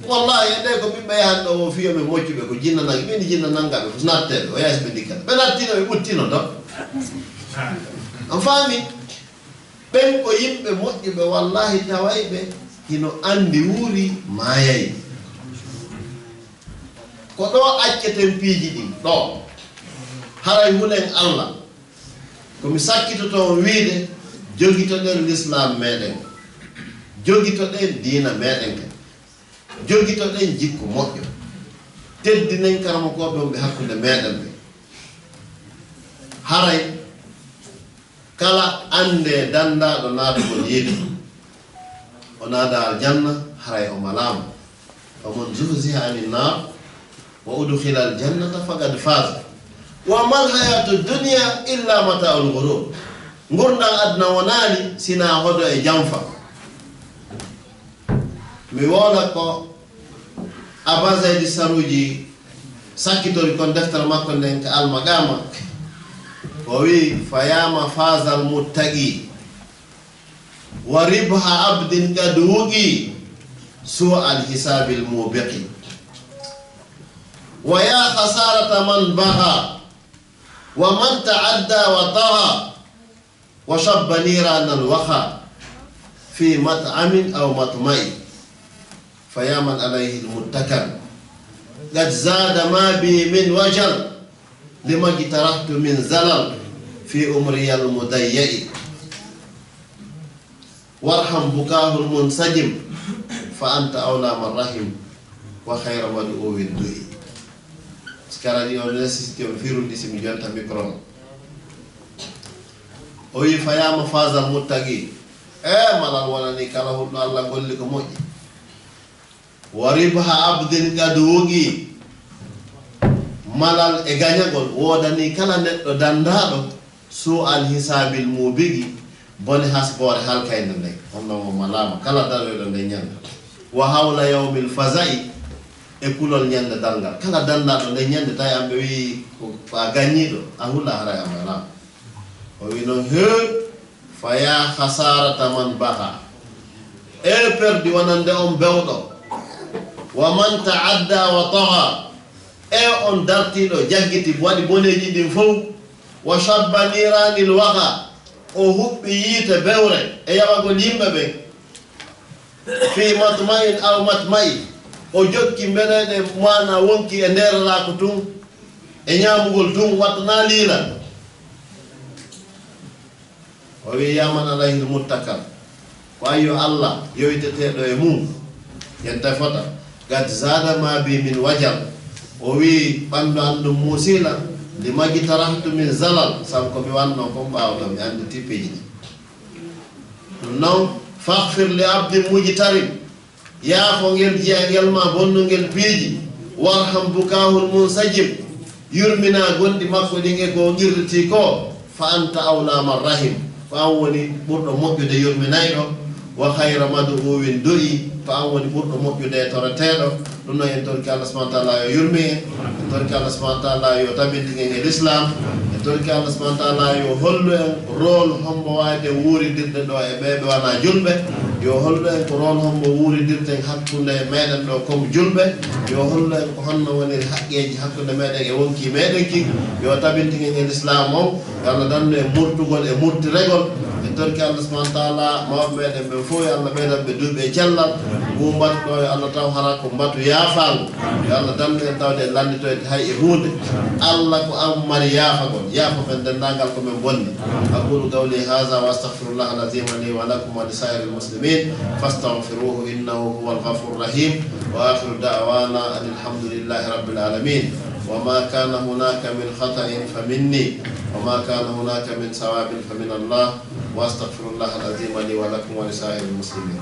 Wallahi, e nde ko min ɓe yahan ɗoo o fii yo ɓe moccu ɓe, ko jinna nangi. Ɓe ni jinna nanga ɓe, fof nattee ɓe. O yaasi ɓe ndikkata. Ɓe nattino, ɓe ɓuttino ɗon. On faami? Ɓen ko yimɓe moƴƴuɓe, wallahi, taway ɓe hino anndi wuuri maayay. Ko ɗoo acceten piiji ɗin, ɗoo. Haray hulen Allah. Ko mi sakkitoto on wiide, jogitoɗen lislaam meɗen. Jogitoɗen diina meɗen kan. Jogitoɗen jikku moƴƴo. Teddinen karamokooɓe wonɓe hakkunde meɗen ɓe. Haray kala annde danndaaɗo naatugol yiite, o naada aljanna, haray o malaama. Faman zuhziha anin naar wa udkhila aljannata faqad faz. Wa mal hayatu dunya illa mata'ul ghurur. Ngurndan aduna wonaali sinaa hodo e janfa. Mi wowla ko Aba Zaydi Saruuji sakkitori kon deftere makko nden ka Almaqaama. O wi'i, "Fa yaa ma faazal muttaqi, wa ribha abdin qad wuqi, su'al hisaabil mubiqi. Wa yaa khasaarata man bagha, wa man ta'adda wa tagha." وشب نيران الوخا في مطعم أو مطمع، فيا من عليه المتكل، قد زاد ما بي من وجل، لما اجترحت من زلل في عمري المضيع. وارحم بكاه المنسجم، فأنت أولى من رحم، وخير مدعو دعي. Si kala ɗi on resisiti on firundi si mi jonta micro on. O wi, فيا مفاز المتقي. E malal wonani kala hulɗo Allah golli ko moƴƴi. وربح عبد قد وقي. Malal e gañagol woodani kala neɗɗo danndaaɗo سوء الحساب الموبق, bone hasboore halkaynde nden. On ɗon o malaama kala daroyɗo nden ñannde. وهول يوم الفزع, e kulol ñannde darngal. Kala danndaaɗo nden ñannde, tawi an ɓe wi'i ko, ko a gañiiɗo, a hula haray a malaama. O wi non, he, فيا خسارة من بغى. E perdi wonande on bewɗo. ومن تعدى وطغى. E on dartiiɗo jaggiti waɗi boneeji ɗin fow. وشب نيران الوغى. O huɓɓi yiite bewre e yawagol yimɓe ɓen. في مطمع أو مطمع. O jokki mbeɗeɗe maana wonki e ndeeraraaku tun, e ñaamugol tun, wattu naa liila. O wi'i, يا من عليه المتكل. Ko an yo Allah yowiteteeɗo e mum, yen tefota. قد زاد ما بي من وجل. O wi'i, ɓanndu an ɗun muusii lan, لما اجترحت من زلل, sabu ko mi wannoo kon ɓaawo ɗoo, mi annditii piiji ɗin. Ɗun non, فاغفر لعبد مجترح. Yaafo ngel jiyangel maa bonnungel piiji. وارحم بكاه المنسجم. Yurminaa gonɗi makko ɗin e ko o qirritii koo. فأنت أولى من رحم. Ko an woni ɓurɗo moƴƴude yurminayɗo. وخير مدعو دعي. Ko an woni ɓurɗo moƴƴude toreteeɗo. Ɗun non en torki Allah subhanahu wa ta'ala yo yurmin en. En torki Allah subhanahu wa ta'ala yo tabintin en e Lislaam. En torki Allah subhanahu wa ta'ala yo hollu en rôle hombo waaweten wuuridirde ɗoo e ɓee ɓe wanaa julɓe. Yo hollu en ko rôle hombo wuuridirten hakkunde meɗen ɗoo comme julɓe. Yo hollu en ko honno woniri haqqeeji hakkunde meɗen e wonkii meɗen kin. Yo tabintin en e Lislaam on. Yo Allah dandu en murtugol e murtiregol. En torki Allah subhanahu wa ta'ala mawɓe meɗen ɓen fow, yo Allah ɓeydan ɓe duuɓi e cellal. Ngu mbatu ɗoo, yo Allah taw hara ko mbatu yaafaangu. Yo Allah dandu en tawde en lannditoyde hay e huunde. Allah ko an mari yaafagol, yaafo men denndaangal ko men bonni. أقول قولي هذا وأستغفر الله العظيم لي ولكم ولسائر المسلمين فاستغفروه إنه هو الغفور الرحيم. وآخر دعوانا أن الحمد لله رب العالمين. وما كان هناك من خطأ فمني، وما كان هناك من صواب فمن الله، وأستغفر الله العظيم لي ولكم ولسائر المسلمين.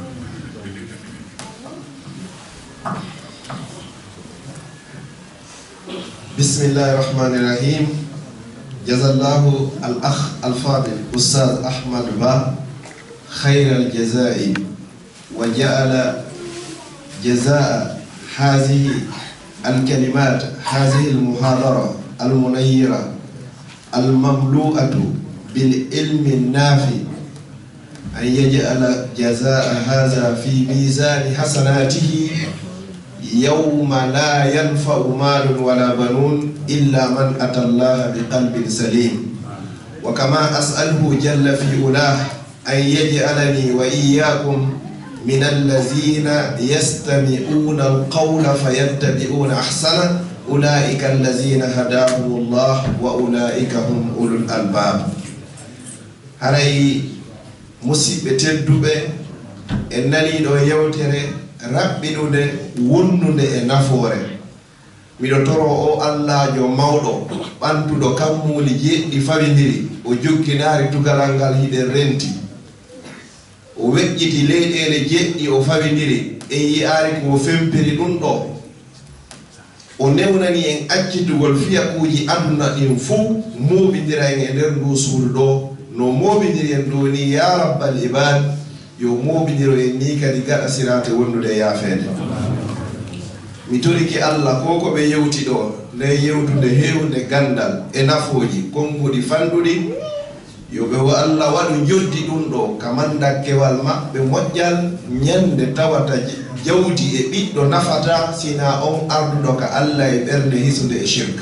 بسم الله الرحمن الرحيم. جزا الله الأخ الفاضل أستاذ أحمد با خير الجزاء. وجعل جزاء هذه الكلمات، هذه المحاضرة المنيرة المملوءة بالعلم النافع، أن يجعل جزاء هذا في ميزان حسناته يوم لا ينفع مال ولا بنون إلا من أتى الله بقلب سليم. وكما أسأله جل في علاه أن يجعلني وإياكم من الذين يستمعون القول فيتبعون أحسنه، أولئك الذين هداهم الله وأولئك هم أولو الألباب. Haray, musiɓɓe tedduɓe, en nanii ɗoo yewtere raɓɓiɗunde, wonnunde e nafoore. Miɗo toroo oo Allaajo mawɗo, ɓantuɗo kammuuli jeeɗiɗi fawindiri, o jokkinaari tugalal ngal hiɗen renti. O weƴƴiti leyɗeele jeeɗiɗi o fawindiri, en yi'aali ko o fempiri ɗun ɗoo. O newnani en accitugol fiyakuuji aduna ɗin fow, mooɓindira en e nder nduu suudu ɗoo, no mooɓindiri en ɗoo nii, yaa Rabbal Ibaad. Yo mooɓindir en nii kadi gaɗa siraate wondude e yaafeede. Mi torike Alla ko ko ɓe yewti ɗoo, ndee yewtunde heewnde ganndal e nafooji konnguɗi fanɗuɗi, yo ɓe wo Alla waɗu njoddi ɗun ɗoo ka manndakkewal maɓɓe moƴƴal, ñannde tawata j-, jawdi e ɓiɗɗo nafataa sinaa on arduɗo ka Alla e ɓernde hisunde e shirk.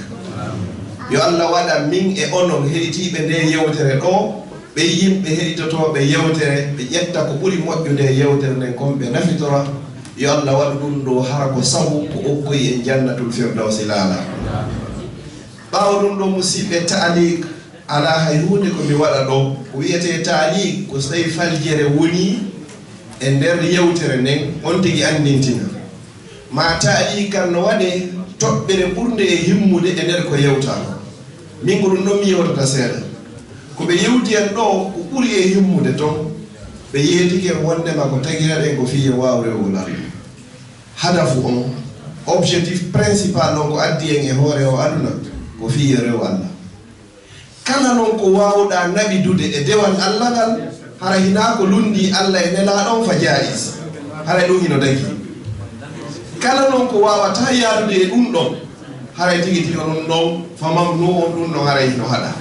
Yo Alla waɗan min e onon heɗitiiɓe ndee yewtere ɗoo, ɓen yimɓe heɗitotooɓe yewtere, ɓe ƴetta ko ɓuri moƴƴude e yewtere nden kon, ɓe nafitora. Yo Alla waɗu ɗun ɗoo hara ko sabu ko okkoyi en Jannatul Firdawsi laalaa. Ɓaawo ɗun ɗoo, musiɓɓe, taaliik alaa hay huunde ko mi waɗa ɗoo. Ko wi'etee taaliik, ko so tawii faljere wonii, E nder yewtere nden, on tigi anndintina. Ma taali kan no waɗee toɓɓere ɓurnde e himmude e nder ko yewtaa kon. Min ko ɗun ɗon mi yewtata seeɗa. Ko ɓe yewti en ɗoo, ko ɓuri e himmude ton, ɓe yeetike en wonndema ko tagira ɗen ko fii yo waaw rewugol Alla. Hadafu on, objectif principal on ko addi en e hoore oo aduna, ko fii yo rew Alla. Kala non ko waawuɗaa naɓidude e dewal Alla ngal, hara hinaa ko lunndii Alla e Nelaaɗo on fa jaa'iz, haray ɗun hino dagii. Kala non ko waawataa yaadude e ɗun ɗon, haray tigi tigi on ɗon fa mamnu on ɗun ɗon haray hino haɗaa.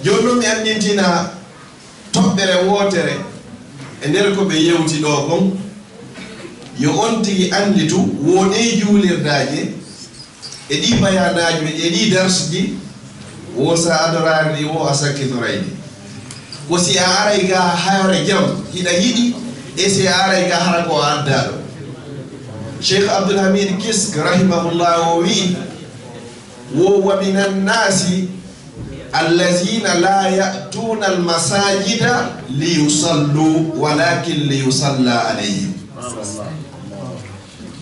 Jooni non mi anndintina toɓɓere wootere e nder ko ɓe yewti ɗoo kon, yo on tigi annditu woo ɗee juulirdaaje e ɗii bayaanaaji e ɗii darsuji, woo si a adoraali ɗi, woo a sakkitorayɗi. Ko si a aray ga hara jam hiɗa yiɗi, e si a aray ga hara ko a addaaɗo. Cheikh Abdul Hamid Kisk rahimahullah o wi'i, woo wa minan naasi الذين لا يأتون المساجد ليصلوا ولكن ليصلى عليهم.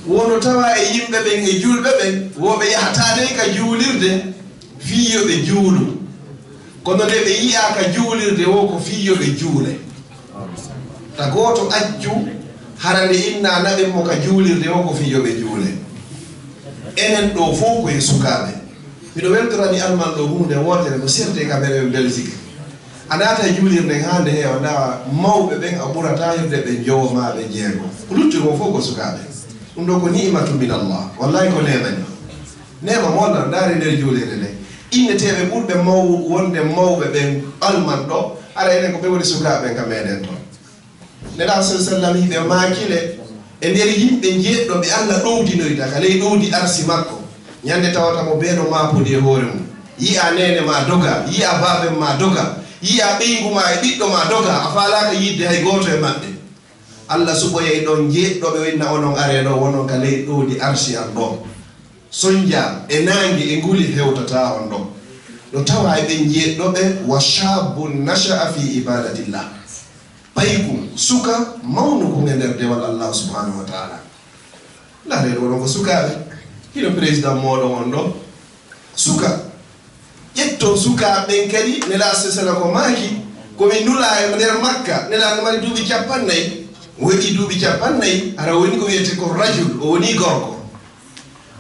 Woo no tawaa e yimɓe ɓen e julɓe ɓen, woo ɓe yahataa dey ka juulirde fii yo ɓe juulu. Kono nde ɓe yi'aa ka juulirde woo ko fii yo ɓe juule. Ta gooto accu hara nde innaa naɓen mo ka juulirde woo ko fii yo ɓe juule. Enen ɗoo fow ko e sukaaɓe. Miɗo weltorani alman ɗoo huunde wootere no serde ka meɗen Belgique. A naata e juulirde nden haa nde heewa, ndaa mawɓe ɓen a ɓurataa heɓde ɓe njowo maa ɓe jeego. Ko lutti kon fow ko sukaaɓe. Ɗun ɗoo ko ni'matu min Allah. Wallahi ko neema ni. Neema mo Allah, ndaari nder juulirde nden. Inneteeɓe ɓurɓe maw-, wonde mawɓe ɓen alman ɗoo, hara enen ko ɓe woni sukaaɓe ɓen ka meɗen ton. Nelaaɗo sallallaahu alayhi wa sallam hiɓe maaki le, e nder yimɓe njeeɗiɗo ɓe Alla ɗowdinoyta ka ley ɗowdi arsi makko, ñande tawata mo bee no maapodi e hoore mun. Yi'aa neene maa doga, yi'aa baaben maa doga, yi'aa ɓeyngu maa e ɓiɗɗo maa doga, a faalaaka yi'ude hay gooto e maɓɓe. Alla suɓoyay ɗon njeeɗiɗo ɓe, o inna onon aree ɗoo, wonon ka ley ɗowdi arsi an ɗoo. Sonja e naange e nguli hewtataa on ɗon. No tawaa e ɓen njeeɗiɗo ɓe, wa shaabun nasha'a fi ibadatillah. Paykun, suka, mawnukun e nder dewal Allaahu subhaanahu wa ta'aalaa. Ndaaree ɗoo, onon ko sukaaɓe. Hino président mooɗon on ɗoo. Suka. Ƴetton sukaaɓe ɓen kadi, Nelaaɗo sallallaahu alayhi wa sallam ko maaki, ko min nulaa e nder Makka, Nelaaɗo no mari duuɓi cappanɗe nayi. O heɓii duuɓi cappanɗe nayi, hara woni ko wi'etee ko rajul, o wonii gorko.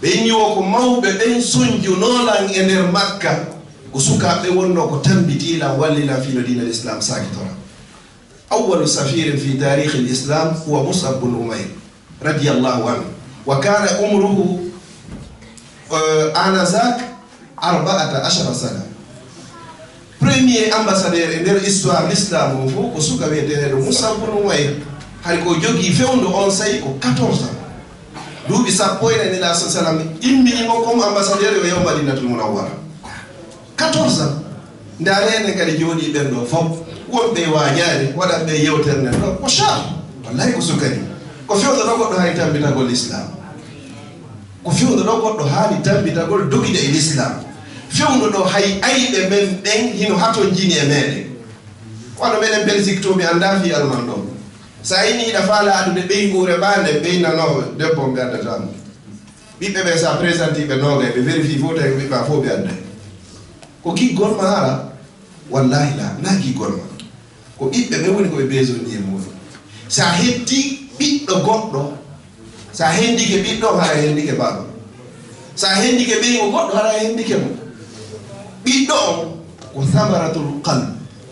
Ɓe inni woo ko mawɓe ɓen sonjunoo lan e nder Makka, ko sukaaɓe wonnoo ko tambitii lan, walli lan fii no diina Lislaam saakitora. أول سفير في تاريخ الإسلام هو مصعب بن عمير رضي الله عنه، وكان عمره، آه، آنذاك أربعة عشر سنة. Premier ambassadeur e nder histoire l'islam o fow ko suka wi'eteeɗo Mus'ab bun Umayr. Hari ko jogii fewndo on saa'i ko quatorze ans. Duuɓi sappo e nayi Nelaaɗo sallallaahu alayhi wa sallam immini mo comme ambassadeur yo yahu Madinatul Munawwara. Quatorze ans. Ndaaree enen kadi jooɗii ɓen ɗoo fow. Wonɓe e waajaade, waɗan ɓe yewtere nden ɗoo. Ko shaa. Wallahi ko suka ni. Ko fewndo ɗoo goɗɗo haani tambitagol l'islam. Ko fewndo ɗoo goɗɗo haani tambitagol dogida e l'islam. Fewndo ɗoo hay ayɓe men ɓen hino hatonjini e meɗen. Wano meɗen Belgique to, mi anndaa fii Alman ɗoo. Sa inni hiɗa faala adude ɓeynguure ɓaande, ɓeynanooɓe, debbo on ɓe addataa mo. Ɓiɓɓe ɓen sa présenti ɓe noogay, ɓe vérifié fow tawi ko ɓiɓɓe maa fow ɓe adday. Ko giggol maa hara? Wallahi la, na giggol maa. Ko ɓiɓɓe ɓen woni ko ɓe besoin e muɗum. Sa hetti ɓiɗɗo goɗɗo, sa hendike ɓiɗɗo on, hara hendike baaba. Sa hendike ɓeyngu goɗɗo, hara hendike mo. Ɓiɗɗo on ko samaratul qalb.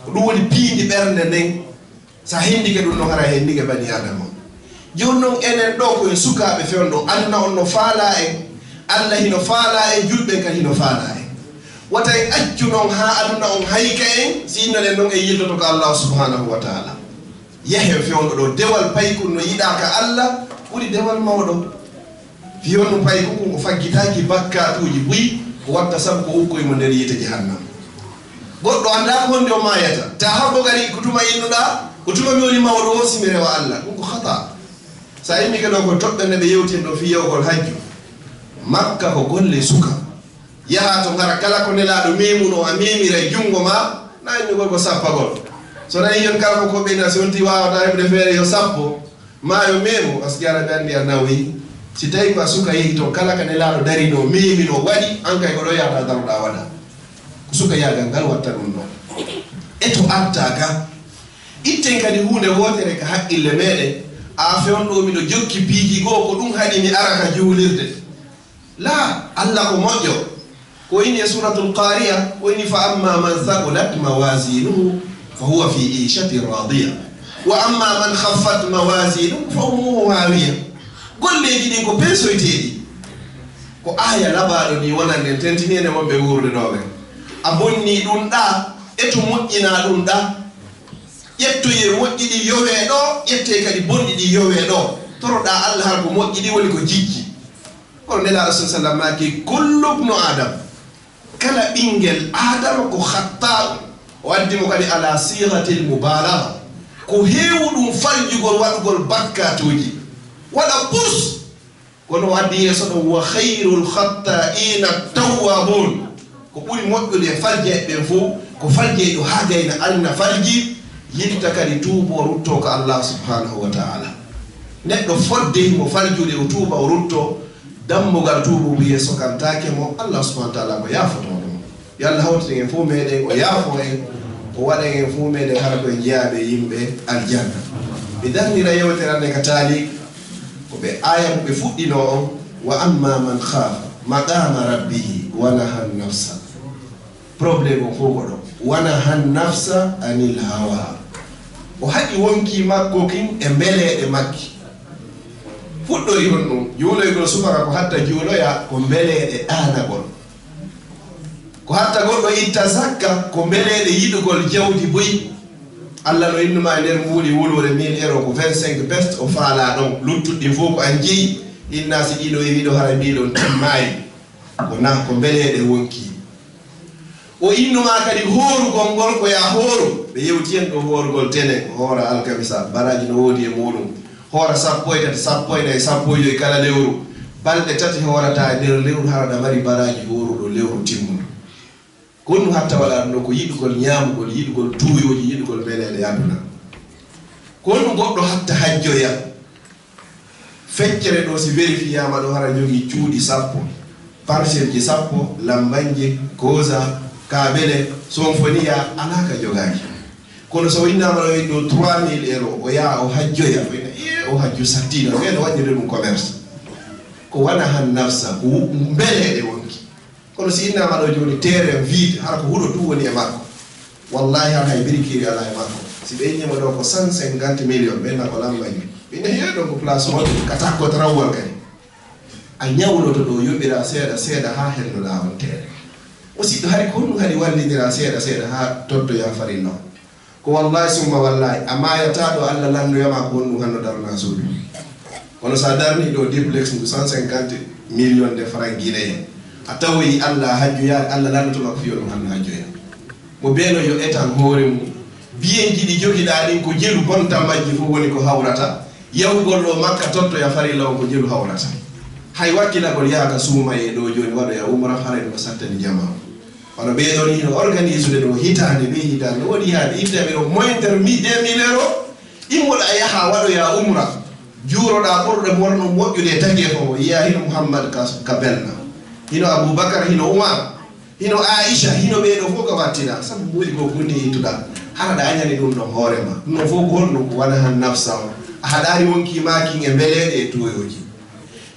Ko ɗum woni piindi ɓernde nden. Sa hendike ɗum ɗon, hara hendike bani Adama. Jooni non, enen ɗoo ko en sukaaɓe fewndo, aduna on no faalaa en, Alla hino faalaa en, julɓe ɓen kadi hino faalaa en. Wata en accu non haa aduna on hayka en, si inno ɗen non en yiltoto ka Allaahu subhaanahu wa taala. Yahen fewndo ɗoo, dewal paykun no yiɗaa ka Alla ɓuri dewal mawɗo. Fii honɗun paykun kun? Ko faggitaaki bakkaatuuji buy, ko watta sabu ko ukkoy mo nder yiite jahannama. Goɗɗo anndaa ko honde o maayata. Ta habbo kadi ko tuma innuɗaa, ko tuma mi woni mawɗo woo si mi rewa Alla. Ɗun ko khata. Sa immike ɗoo ko toɓɓere nde ɓe yewti en ɗoo fii yahugol hajju. Makka ko golle suka. Yahaa ton hara kala ko Nelaaɗo meemunoo a meemiray junngo maa, na innugol ko sappagol. So nani yon kala ko ko ɓeyna, si wonti waawata heɓude feere yo sappo, maa yo meemo, parce que Alla ɓe anndi a nawi. Si tawi ko a suka yehi ton, kala ka Nelaaɗo darinoo, meeminoo, waɗi, an kay ko ɗo yahata daroɗaa waɗa. Ko sukayaagal ngal watta ɗum ɗon. E to arta ka, itten kadi huunde wootere ka haqqille meɗen, a fewndo miɗo jokki piiji goo, ko ɗum haɗi mi ara ka juulirde. La, Alla ko moƴƴo. Ko inni e Suuratul Qaari'a, ko inni, "Fa amma man thaqulat mawazinuhu fa huwa fi ishatin radiya. Wa amma man khaffat mawazinuhu fa ummuhu hawiya." Golleeji ɗin ko peesoyteeɗi. Ko aaya labaaɗo ndi wonan nden tentini enen wonɓe wuurde ɗoo ɓen. A bonnii ɗum ɗaa, e to moƴƴinaa ɗum ɗaa. Ƴettoyee moƴƴi ɗin yowee ɗoo, ƴettee kadi bonɗi ɗin yowee ɗoo. Toroɗaa Alla hara ko moƴƴi ɗin woni ko jijji. Kono Nelaaɗo sallallaahu alayhi wa sallam maaki, "Kullu ibnu Adam," kala ɓinngel Aadama ko khatta'un. O addi mo kadi ala sighatil mubalagha. Ko heewu ɗum faljugol waɗugol bakkatuuji. Waɗa pus. Kono o addi yeeso ɗon, "Wa khayrul khatta'ina tawwabun." Ko ɓuri moƴƴude e faljayɓe ɓen fow, ko faljayɗo haa gayna arina falji, yilta kadi tuuboo, ruttoo ka Allah subhanahu wa ta'ala. Neɗɗo fodde himo faljude, o tuuba, o ruttoo, dammugal tuubu yeeso kantaake mo, Allah subhanahu wa ta'ala ko yaafotooɗo mo. Yo Allah hawtitin en fow meɗen, o yaafo en, o waɗa en fow meɗen hara ko en jeyaaɓe yimɓe aljanna. Mi darnira yewtere an ka taali, ko ɓe aaya mo ɓe fuɗɗinoo on, "Wa amma man khafa maqama rabbihi wa nahan nafsa." Problème o fow ko ɗo. "Wa nahan nafsa anil hawa." O haɗi wonkii makko kin e mbeleeɗe makki. Fuɗɗori honɗum? Juuloygol subaka ko hatta juuloya ko mbeleeɗe ɗaanagol. Ko hatta goɗɗo itta zakka ko mbeleeɗe yiɗugol jawdi buy. Allah no innuma e nder mbuuɗi wuluure mille euro ko vingt-cinq peste o faalaa ɗon. Luttuɗi ɗin fow ko an jeyi. Inna si ɗiɗo e wiɗo hara mbiɗon timmaayi. Ko na ko mbeleeɗe wonkii. O innuma kadi hoorugol ngol ko ya hooru. Ɓe yewti en ɗo hoorugol tene, ko hoora alkamisa, baraaji no woodi e muuɗum. Hoora sappo e tati, sappo e nayi, sappo e joy kala lewru. Balɗe tati hoorata e nder lewru, hara ɗa mari baraaji hooruɗo lewru timmuɗo. Ko honɗum hatta waɗa ɗum ɗo? Ko yiɗugol ñaamugol, yiɗugol tuuyooji, yiɗugol mbeleeɗe aduna. Ko honɗum goɗɗo hatta hajjoya? Feccere ɗo, si vérifiyaama ɗo, hara jogii cuuɗi sappo, parcelle ji sappo, Lambanje, Koza, Kabele, Sonfoniya, alaa ka jogaaki. Kono so o innaama ɗo, e ɗo trois mille euro, o yaha o hajjoya, o wiya, "Ee, o hajju sattiino, o wiya no waɗirde ɗum commerce." Ko wana han nafsa, ko wu-, mbeleeɗe wonki. Kono si innaama ɗo jooni, terrain vide, hara ko huɗo tun woni e makko. Wallahi, hara hay birikiiri alaa e makko. Si ɓe innii mo ɗo ko cent cinquante millions, ɓe na ko lamba ni. Ɓe na hiya ɗon ko place mon, ka takko tarawwal kadi. A ñawloto ɗo, yoɓiraa seeɗa seeɗa haa hendoɗaa on terrain. Musiɗɗo, hari ko honɗum haɗi wallindiraa seeɗa seeɗa haa tottoyaa farilla on? Ko wallahi summa wallahi, a maayataa ɗo Alla landoya ma ko honɗum hanno daranaa suudu. Kono sa darni ɗo duplex ndu cent cinquante millions de francs guinéens, a tawoyi Alla a hajjoyaali, Alla landoto ma ko fii honɗum hanno hajjoya. Mo bee non yo etan hoore mum. Biyenji ɗi jogiɗaa ɗin ko jelu bonta majji fof woni ko hawrata. Yahugol ɗo Makka tottoya farilla on ko jelu hawrata. Hay wakkilagol yaha ka suumayee ɗo jooni waɗoya umra haray no sattani jamaa. Kono ɓee ɗon hino organisude ɗo hitaande, ɓe hitaande, no waɗi haa ɓe itta ɓe ɗo mointer mi deux mille euro, immoɗa yaha waɗoya umra, juuroɗa ɓurɗo mo wonno moƴƴude e tageefo ngo, yiya hino Muhammad ka, ka belna, hino Abubakar, hino Umar, hino Aisha, hino ɓee ɗo fof ka wattina, sabu mbuuɗi ko kunni ittuɗa, hara ɗa añani ɗum ɗon hoore ma. Ɗum ɗon fof ko honɗum? Ko wana han nafsa on. A haɗaari wonkii maakin e mbeleeɗe e tuuyooji.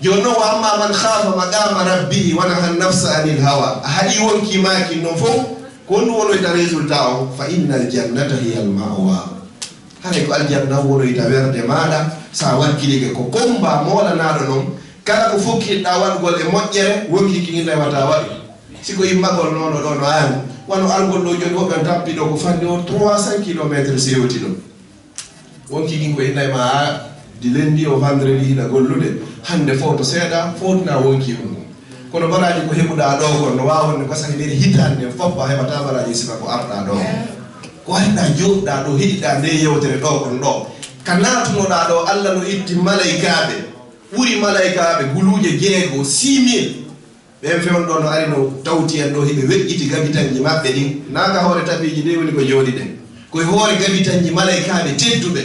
Jooni non, "Wa amma man khafa maqama rabbihi wa naha nafsa anil hawa." A haɗi wonkii maakin non fof, ko honɗum wonoyta résultat on? "Fa innal jannata hiyal ma'wa." Haray ko aljanna wonoyta werde maaɗa, sa wakkilike ko komba moolanaaɗo non, kala ko fokkitɗa waɗugol e moƴƴere, wonkii kin inna wata waɗu. Si ko immagol noon ɗo no aani, wano argol ɗo jooni woɓɓe tappi ɗo ko fande o trois cents kilomètres sewti ɗo. Wonkii kin ko innay ma a, di lundi au vendredi hiɗa gollude, hande fof to seeɗa, fowtina wonkii ɗum. Kono baraaji ko heɓuɗaa ɗo kon, no waawa wonde ko saka nder hitaande nden fof a heɓataa baraaji sifa ko arɗaa ɗo. Ko arɗaa jooɗɗaa ɗo, heɗiɗaa nde yewtere ɗo kon ɗo. Ka naatunoɗaa ɗo, Alla no itti malaykaaɓe, ɓuri malaykaaɓe guluuje jeego, six mille. Ɓen fewndo no ari no tawti en ɗo, hiɓe weƴƴiti gabitanji maɓɓe ɗin. Naa ka hoore tapiiji ɗin woni ko jooɗiɗen. Ko e hoore gabitanji malaykaaɓe tedduɓe.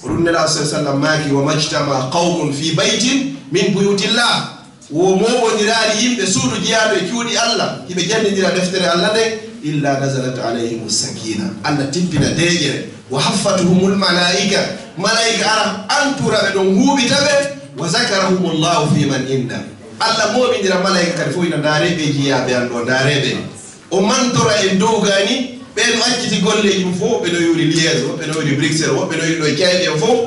Ko ɗum Nelaaɗo sallallaahu alayhi wa sallam maaki: "Wa majtama qawmun fi baytin min buyutillah." Wo mooɓondiraali yimɓe suudu jeyaaɗo e cuuɗi Allah, hiɓe janndindira deftere Allah nden, "illa nazalat alayhimu sakina." Allah tippina deeƴere. "Wa haffatuhumul malaa'ika." Malaa'ika ara antura ɓe ɗon, huuɓita ɓe. "Wa zakarahumullahu fi man inda." Allah mooɓindira malaa'ika kadi fof, ina ndaaree ɓe jeyaaɓe an ɗo, ndaaree ɓe. O mantora en dow gani, ɓen o acciti golleeji mum fof, ɓe no yuri Liège, woɓɓe no yuri Bruxelles, woɓɓe no yuri ɗo e jayɗe en fof,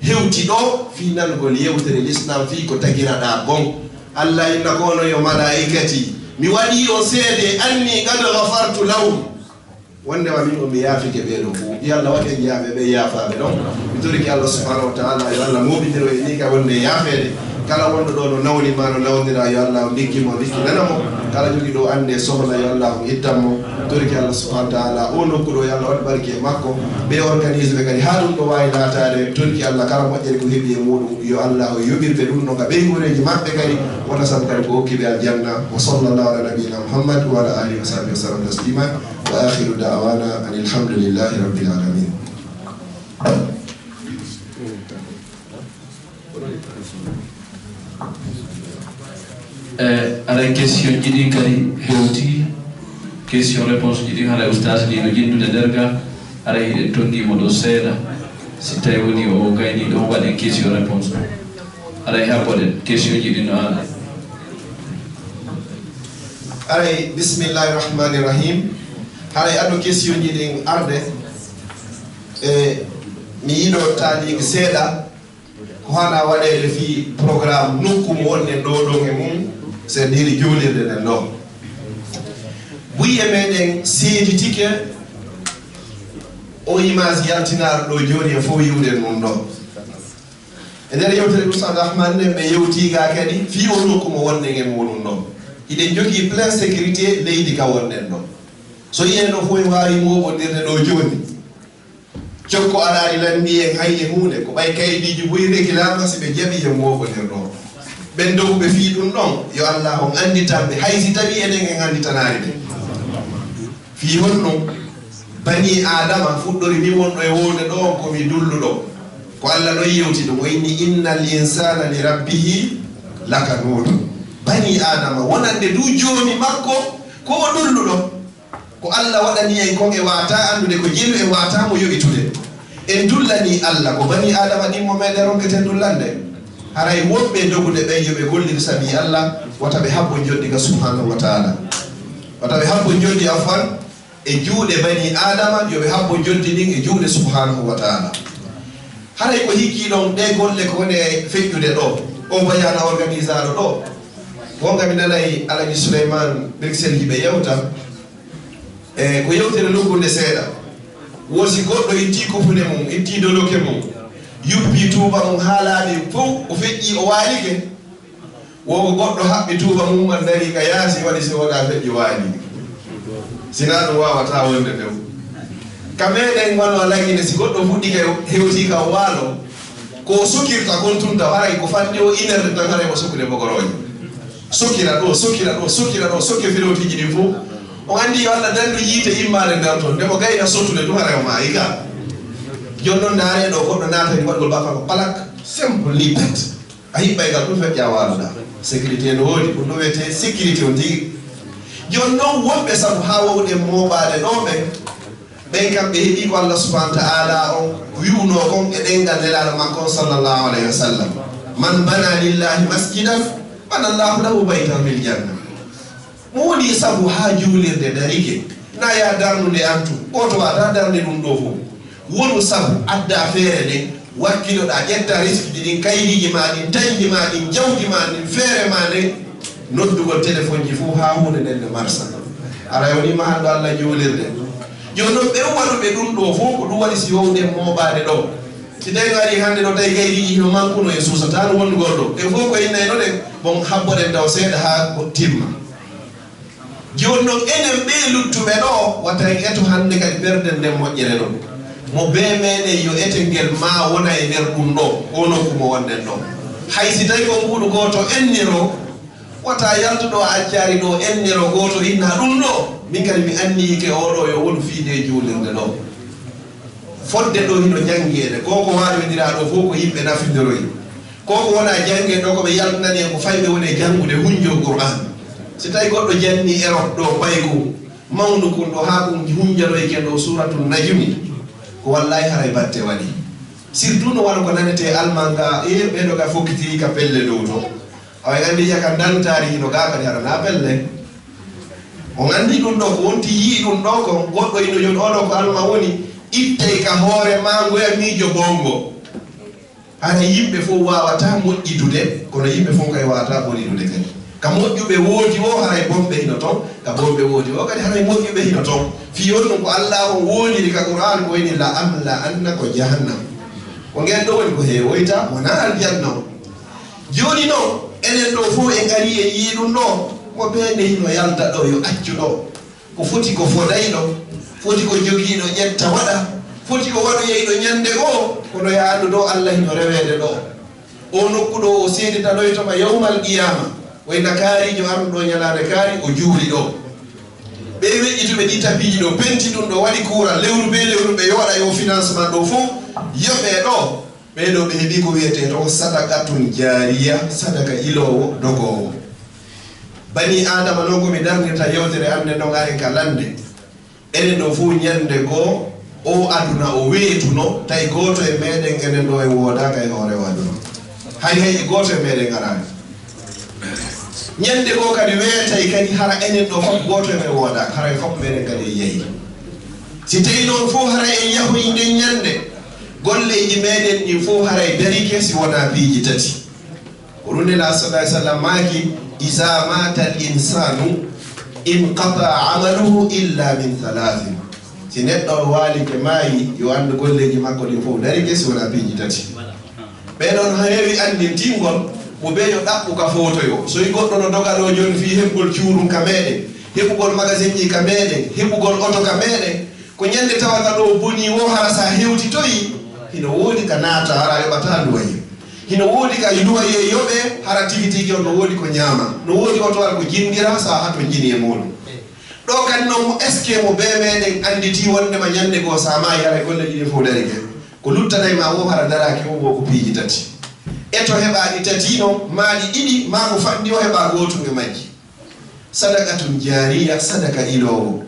hewti ɗo fii nanugol yewtere Lislaam, fii ko tagiraɗaa kon. Allah inna ko ono yo malaa'ikati, mi waɗii on seede, anni qad ghafartu lahum. Wonndema min on mi yaafike ɓee ɗoo fof. Yo Allah waɗ en yaaɓe ɓe yaafaaɓe ɗon. Mi torike Allah subhanahu wa ta'ala, yo Allah mooɓindir en ni ka wonnde e yaafeede. Kala wonɗo ɗo no nawni ma no nawnira, yo Allah ndikki mo, ndikkinana mo. Kala jogiiɗo annde sohla, yo Allah on ittan mo. Mi torike Allah subhanahu wa ta'ala, oo nokku ɗo, yo Allah waɗ barke e makko. Ɓe organise ɓe kadi, haa ɗum ɗo waawi laataade. Mi torike Allah, kala moƴƴere ko heɓi e muuɗum, yo Allah o yoɓir ɓe ɗum ɗo ka ɓeynguureeji maɓɓe kadi. Wata sabu kadi ko okki ɓe aljanna. Wa sallallahu ala nabiyyina Muhammad wa ala alihi wa sahbihi wa sallam taslima. Wa akhiru da'wana anil hamdulillahi rabbil alamin. E, aray question ji ɗin kadi hewti, question réponse ji ɗin, haray ustaas ni no jinnude nder ga, aray hiɗen tonnii mo ɗo seeɗa, si tawi woni o gayni ɗo waɗen question réponse. Haray haɓɓoɗen question ji ɗin no ala. Aray, bismillahi rahmani rahim. Haray ado question ji ɗin arde, e, mi yiɗo taaliigi seeɗa ko hana waɗeede fii programme nokku mo wonɗen ɗo ɗon e mum, c'est-à-dire juulirde nden ɗo. Buy e meɗen seeditike o image yaltinaaɗo ɗo jooni e fof yiwɗen ɗum ɗo. E nder yewtere Oustaz Rahman nden, ɓe yewtii ga kadi fii o nokku mo wonɗen e muuɗum ɗo. Hiɗen jogii plein sécurité leydi ka wonɗen ɗo. So yi'ee no fof en waawi mooɓondirde ɗo jooni. Cokko araani lanndii en hay e huunde, ko ɓay kaydiiji buy rekilaama si ɓe jaɓii en mooɓondir ɗo. Ɓen doguɓe fii ɗum ɗon, yo Allah on annditan ɓe, hay si tawii enen en annditanaali ɓe. Fii honno? Banii Aadama fuɗɗori, min wonɗo e wowde ɗo on ko mi dulluɗo. Ko Alla ɗon yewti ɗum, o inni: "Innal insaana li rabbihi lakanuud." Banii Aadama, wonande duu Joomi makko, ko o dulluɗo. Ko Alla waɗani en kon e waataa anndude, ko jelu e waataa mo yoɓitude. En dullanii Alla, ko banii Aadama ɗimmo meɗen ronketen dullande. Haray wonɓe e dogude ɓen, yo ɓe gollir sabii Alla, wata ɓe haɓɓo njoɓdi ka Subhaanahu wa Ta'aala. Wata ɓe haɓɓo njoɓdi, afwan, e juuɗe banii Aadama, yo ɓe haɓɓo njoɓdi ndin e juuɗe Subhaanahu wa Ta'aala. Haray ko hikkii ɗon, ɗee golle ko woni e feƴƴude ɗoo, oo bayaana organisaaɗo ɗoo. Wonga mi nanay Alaji Suleymaan Bruxelles hiɓe yewta, e ko yewtere luggunde seeɗa. Woo si goɗɗo ittii kufune mum, ittii doloke mum, yuppii tuuba mum haa laaɓi fow, o feƴƴii, o waalike. Wo ko goɗɗo haɓɓi tuuba mum man darii ka yaasi, waɗi si wonaa feƴƴi waali. Sinaa ɗum waawataa wonde few. Ka meɗen wano Alla ine, si goɗɗo fuɗɗike hewtii ka waalo, ko o sokirta kon tun taw haray ko fanɗi o une heure de temps haray o sokkude bogorooje. Sokira ɗoo, sokira ɗoo, sokira ɗoo, sokke filootiiji ɗin fow. On anndi yo Alla danndu yiite immaade nder ton, nde mo gayna sottude tun haray o maayi ka. Jooni non ndaaree ɗoo goɗɗo naatani waɗgol baafa ko palak, simple ni pet. A hiɓɓay ngal ɗum feƴƴaa waaloɗaa. Sécurité no woodi, ɗum ɗo wiyetee sécurité on tigi. Jooni non wonɓe sabu haa wowɗen mooɓaade ɗoo ɓen, ɓen kam ɓe heɓii ko Alla subhaanahu wa ta'aala on wi'unoo kon e ɗemngal Nelaaɗo makko on sallallahu alayhi wa sallam: "Man bana lillahi masjidan bana Allahu lahu baytan fil janna." Mo woni sabu haa juulirde darike, na yaa darnude an tun, gooto waawataa darnude ɗum ɗoo fow. Wonu sabu addaa feere nden, wakkiloɗaa, ƴettaa riskuuji ɗin, kaydiiji maa ɗin, taƴndi maa ɗin, jawdi maa ndin, feere maa nden, noddugol telefonji fow haa huunde nden no marsa. Aray woni mahanɗo Alla juulirde. Jooni non ɓen waɗuɓe ɗum ɗoo fow, ko ɗum waɗi si wowɗen mooɓaade ɗoo. Si tawii no ari hannde ɗoo, tawi kaydiiji hino mankunoo, en suusataa no wonnugol ɗoo. Ɗen fow ko innayno ɗen, bon haɓɓoɗen taw seeɗa haa ko timma. Jooni non, enen ɓee luttuɓe ɗoo, wata en eto hannde kadi perden nden moƴƴere ɗoo. Mo bee meɗen yo ete ngel maa wona e nder ɗum ɗoo, oo nokku mo wonɗen ɗoo. Hay si tawii ko mbuuɗu gooto enniroo, wata yaltu ɗoo a accaali ɗoo enniroo gooto inna ɗum ɗoo. Min kadi mi anniyike oo ɗoo yo wonu fii ndee juulirde ɗoo. Fodde ɗoo hino janngeede, ko ko waawindiraa ɗoo fof ko yimɓe nafindoroyi. Ko ko wonaa janngeede ɗoo ko ɓe yaltinani en ko fay ɓe woni e janngude hunjo Qur'aan. Si tawii goɗɗo jannii Erop ɗoo, Bayko, mawndu kun ɗoo, haa kun hunjanoyi ken ɗoo Suuratul Najmi, ko wallaahi haray batte waɗi. Surtout no wano ko nanetee Alman ga, e ɓee ɗoo ga fokkitirii ka pelle dow to. Awa en anndi jaka dantaari hino ga kadi hara na pelle. On anndi ɗum ɗoo, ko wonti yi'i ɗum ɗoo ko goɗɗo hino joni, oo ɗoo ko Alman woni, ittey ka hoore maa ngoya miijo bongo. Haray yimɓe fof waawataa moƴƴidude, kono yimɓe fof kay waawataa bonidude kadi. Ka moƴƴuɓe woodi woo, haray bonɓe hino ton, ka bonɓe woodi woo kadi, haray moƴƴuɓe hino ton. Fii on ɗum ko Allaahu on woodiri ka Qur'aan, ko woni la amla anna ko jahannam. Ko ngeen ɗoo woni ko heewoyta, wonaa aljanna on. Jooni non, enen ɗoo fof en arii en yi'i ɗum ɗoo, mo beende hino yalta ɗoo, yo accu ɗoo. Ko foti ko fodayɗo, foti ko jogiiɗo ƴetta waɗa, foti ko waɗoyeyɗo ñande goo, kono yo a anndu ɗoo Alla hino reweede ɗoo. Oo nokku ɗoo o seeditanoyto ma yawmal qiyaama, wayno kaariijo arɗo ɗoo ñalaande kaari o juuli ɗoo. Ɓee weƴƴituɓe ɗii tapiiji ɗoo, penti ɗum ɗoo, waɗi kuuran, lewru bee lewru ɓe yoɗa yo financement ɗoo fof yoɓee ɗoo. Ɓee ɗoo ɓe heɓii ko wi'etee ɗoo sadaqatun jaariya, sadaka iloowo, dogoowo. Banii Aadama non ko mi darnirta yewtere an nden ɗon, aren ka lannde. Enen ɗoo fof ñannde goo, oo aduna o weetuno, tawi gooto e meɗen enen ɗoo en woodaaka e hoore oo aduna. Hay hay e gooto e meɗen araani. Ñannde goo kadi weetay kadi hara enen ɗoo fof gooto e men woodaaka, hara en fof meɗen kadi en yahi. Si tawii non fof hara en yahoyi nden ñannde, golleeji meɗen ɗin fof haray darike si wonaa piiji tati. Ko ɗum Nelaaɗo sallallaahu alayhi wa sallam maaki, "Izaa maata al insaanu inqataa amaluhu illa min salaasin." Si neɗɗo on waalike maayi, yo anndu golleeji makko ɗin fof darike si wonaa piiji tati. Ɓee ɗon heewi anndintingol mo bee yo ɗaɓɓu ka footoyoo. So i goɗɗo no doganoo jooni fii heɓugol cuurum ka meɗen, heɓugol magasinji ka meɗen, heɓugol oto ka meɗen, ko ñande tawata ɗoo bonii woo hara sa hewtitoyi, hino woodi ka naata hara yoɓataa luwaye. Hino woodi ka luwaye yoɓee hara tigi tigi on no woodi ko ñaama. No woodi oto hara ko jinndira sa hatonjini e muuɗum. Ɗoo kadi non mo est-ce que mo bee meɗen annditii wonndema ñande goo sa maayi haray golleeji ɗin fof darike. Ko luttanay ma woo hara daraaki woo woo ko piiji tati. E to heɓaa ɗi tati non, maa ɗi ɗiɗi, maa ko fanɗi o heɓaa gootun e majji. Sadaqatun jaariya, sadaka iloowo.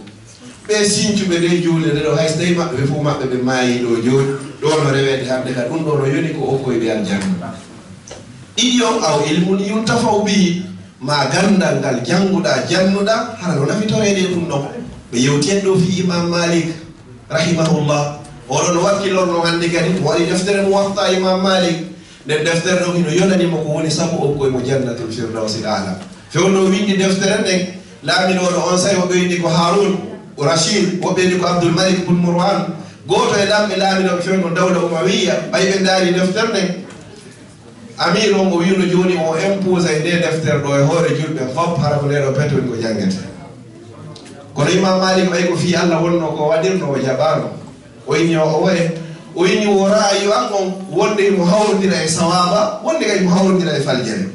Ɓee sincuɓe ɗee juulde ɗee ɗoo, hay so tawii maɓɓe ɓe fof maɓɓe ɓe maayii ɗoo jooni, ɗoo no reweede hannde ka ɗum ɗoo no yoni ko okkoy ɓe aljanna. Ɗiɗi on, aw ilmun yuntafa'u bihi, maa ganndal ngal jannguɗaa, jannuɗaa, hara no nafitoreede e ɗum ɗon. Ɓe yewti en ɗoo fii Imaam Maalik, rahimahullah. Oɗon wakkilorno hannde kadi, mo waɗi deftere Muwatta Imaam Maalik. Nden deftere ɗon hino yonani mo ko woni sabu okkoy mo Jannatul Firdawsil Aala. Fewndo o winndi deftere nden, laamiɗo on, on saa'i woɓɓe winndi ko Haarun Rashid, woɓɓe winndi ko Abdul Malik bun Marwan. Gooto e laamɓe laamiɗo fewndo dawla Umawiyya, ɓay ɓe ndaari deftere nden, Amiir on o wi'uno jooni o imposa e ndee deftere ɗoo e hoore julɓe fof, hara ko ndee ɗoo pete woni ko janngete. Kono Imaam Maalik ɓay ko fii Alla wonnoo ko waɗirnoo, o jaɓaano. O inni o, o waye, o inni wo ra'ayu an on, wonde himo hawrondira e sawaaba, wonde kadi himo hawrondira e faljere.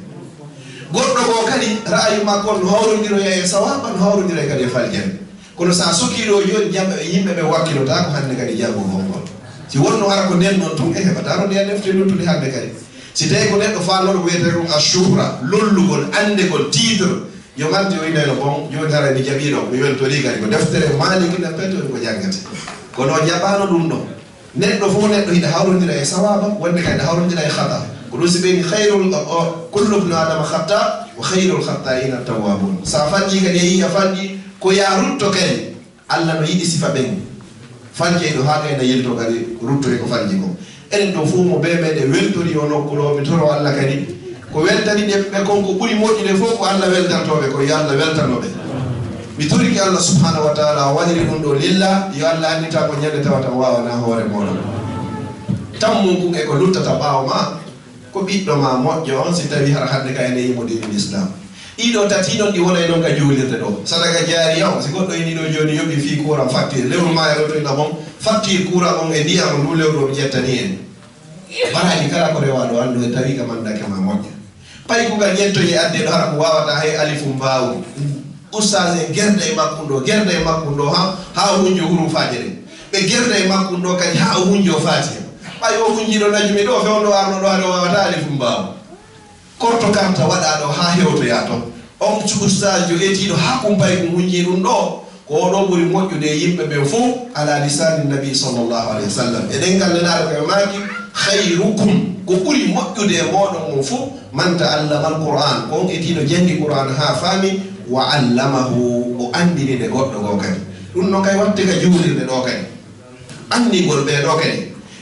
Goɗɗo goo kadi, ra'ayu makko on no hawrondiroya e sawaaba, no hawrondira kadi e faljere. Kono sa sokii ɗoo jooni, jam-, yimɓe ɓe wakkilotaako hannde kadi janngo gongol. Si wonno hara ko nden non tun, e heɓataano ndeya defte luttude hannde kadi. Si tawii ko neɗɗo faalnooɗo ko wi'etee ɗum ashuhra, lollugol, anndegol, titre, yo mante o inay no bon, jooni haray mi jaɓii ɗoo, mi weltorii kadi. Ko deftere Maaliki nden pete woni ko janngete. Kono o jaɓaano ɗum ɗoo. Neɗɗo fof neɗɗo hiɗa hawrondira e sawaaba, wonde kadi hiɗa hawrondira e khata. Ko ɗum si ɓe ni khayrul, o, o, kullu ibnu Adama khata, wa khayrul khatta'ina tawwabun. Sa fanɗi kadi a yi'i a fanɗi, ko ya rutto kadi. Alla no yiɗi sifa ɓen. Faljeyɗo haa gayna yilto kadi rutto e ko falji kon. Enen ɗoo fof mo bee meɗen weltori o nokku ɗoo, mi toro Alla kadi. Ko weltani ɗen ɓe kon ko ɓuri moƴƴude fof ko Alla weltantoo ɓe kon, yo Alla weltano ɓe. Mi torike Alla subhanahu wa ta'ala o waɗiri ɗum ɗoo lillah, yo Alla anndita ko ñande tawata o waawanaa hoore mooɗon. Tammun kun e ko luttata ɓaawo maa, ko ɓiɗɗo maa moƴƴo on, si tawii hara hannde ka ene yimo diinul Islam. Ɗii ɗoo tati non ɗi wonay non ka juulirde ɗoo. Sadaka jaariya on, si goɗɗo ini ɗoo jooni yoɓi fii kuuran facture, lewru maa e ɗoo to ina mon, facture kuuran on e ndiyam on, nduu lewru o mi ƴettanii en. Baraaji kala ko rewaa ɗoo, anndu en tawi ka mandake ma moƴƴa. Paykugal ƴettoyi e adde ɗoo, hara ko waawataa hay alifun baawun. Ustaas en gerda e makkun ɗoo, gerda e makkun ɗoo, haa, haa hunjo hurufaaje ɗen. Ɓe gerda e makko ɗoo kadi haa o hunjoo Faatiha. Ɓay o hunjiino najmi ɗoo, fewndo arno ɗoo, haɗa o waawataa alifun baawun. Korto karta waɗaa ɗoo haa hewtoyaa ton. On ustaajo etiiɗo haa kumpay kun hunjii ɗun ɗoo, ko oo ɗoo ɓuri moƴƴude e yimɓe ɓen fow, ala lisaani nabi sallallahu alayhi wa sallam. E ɗemngal Nelaaɗo ko e maaki, "Khayrukum", ko ɓuri moƴƴude e mooɗon on fow, "man ta'allama al-Qur'aan", ko on etiiɗo jangi Qur'aana haa faami, "wa allamahu", o anndini nde goɗɗo goo kadi. Ɗun non kay watte ka juulirde ɗoo kadi. Anndingol ɓee ɗoo kadi.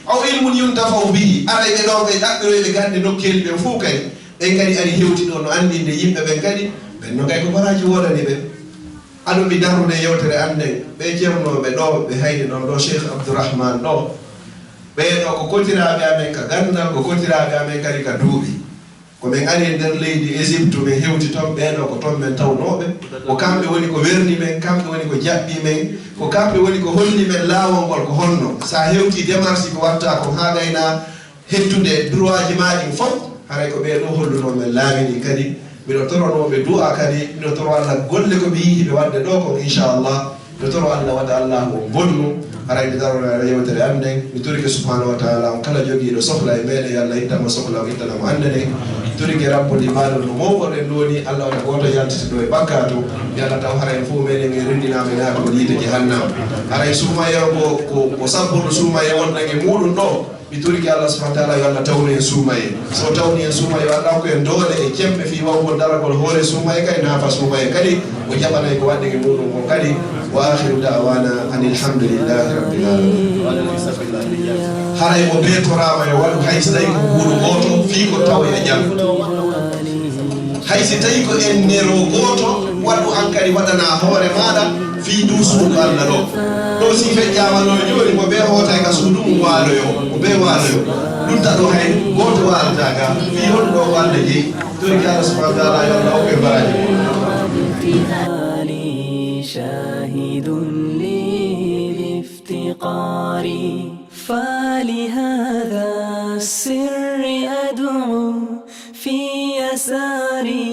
"Aw ilmun yuntafa'u bihi", aray ɓe ɗoo ɓe ɗaɓɓiroyɓe gannde nokkeeli ɓen fow kadi. Ɓen kadi ari hewti ɗoo no anndinde yimɓe ɓen kadi. Ɓen non kay ko baraaji woodani ɓe. Aɗo mi darnude yewtere an nden, ɓee ceernooɓe ɗoo, ɓe hayni non ɗoo Cheikh Abdourahmane ɗoo. Ɓee ɗoo ko kotiraaɓe amen ka ganndal, ko kotiraaɓe amen kadi ka duuɓi. Ko men ari e nder leydi Égypte, men hewti ton, ɓee ɗoo ko ton men tawnooɓe. Ko kamɓe woni ko werni men, kamɓe woni ko jaɓɓi men, ko kamɓe woni ko holli men laawol ngol ko honno. Sa hewti démarche ko watta kon haa gayna hettude droitji maa ɗin fow, haray ko ɓee ɗoo hollunoo men laawi ɗin kadi. Miɗo toronoo ɓe du'a kadi, miɗo toro Alla golle ko ɓe yi'i hiɓe waɗde ɗoo kon, inchallah. Mi toro Alla wata Alla on bonnu, haray mi darora e yewtere an nden. Mi torike subhanahu wa ta'ala on kala jogiiɗo sohla e meɗen, yo Alla ittan mo sohla on, ittana mo hande nden. Mi torike Rabbu limaɗo no mawɗen ɗoni, Alla wata gooto yaltiti ɗo e bakkaatu. Yo Alla taw haray en fow meɗen en renndinaama e naatugol yiite jahannama. Haray suumayee on ko, ko, ko sabbuɗo suumayee wonɗen e muɗum ɗo. Mi torike Alla subhanahu wa ta'ala yo Alla tawnu en suumayee. So tawni en suumayee, yo Alla hokku en doole e cemɓe fii wawugol daragol hoore suumayee kadi, naafa suumayee kadi, o jaɓana en ko waɗɗen e muɗum kon kadi. Wa akhiru da'wana anil hamdulillahi rabbil alamin. Haray o beetoraama yo waɗu hay si tawi ko huuɗo gooto fii ko tawoya jam. Hay si tawi ko en nero gooto, waɗu an kadi waɗana hoore maaɗa fii nduu suudu Alla ɗoo. Ɗoo si feƴƴaama ɗoo jooni, mo bee hootay ka suudu mum waaloyoo, mo bee waaloyoo. Ɗun taɗoo hay gooto waalataa ga, fii honɗun ɗoo ko Alla jeyi. Torike Alla subhanahu wa ta'ala yo Alla hokku en baraaji. شاهد لي بافتقاري، فلهذا السر أدعو في يساري.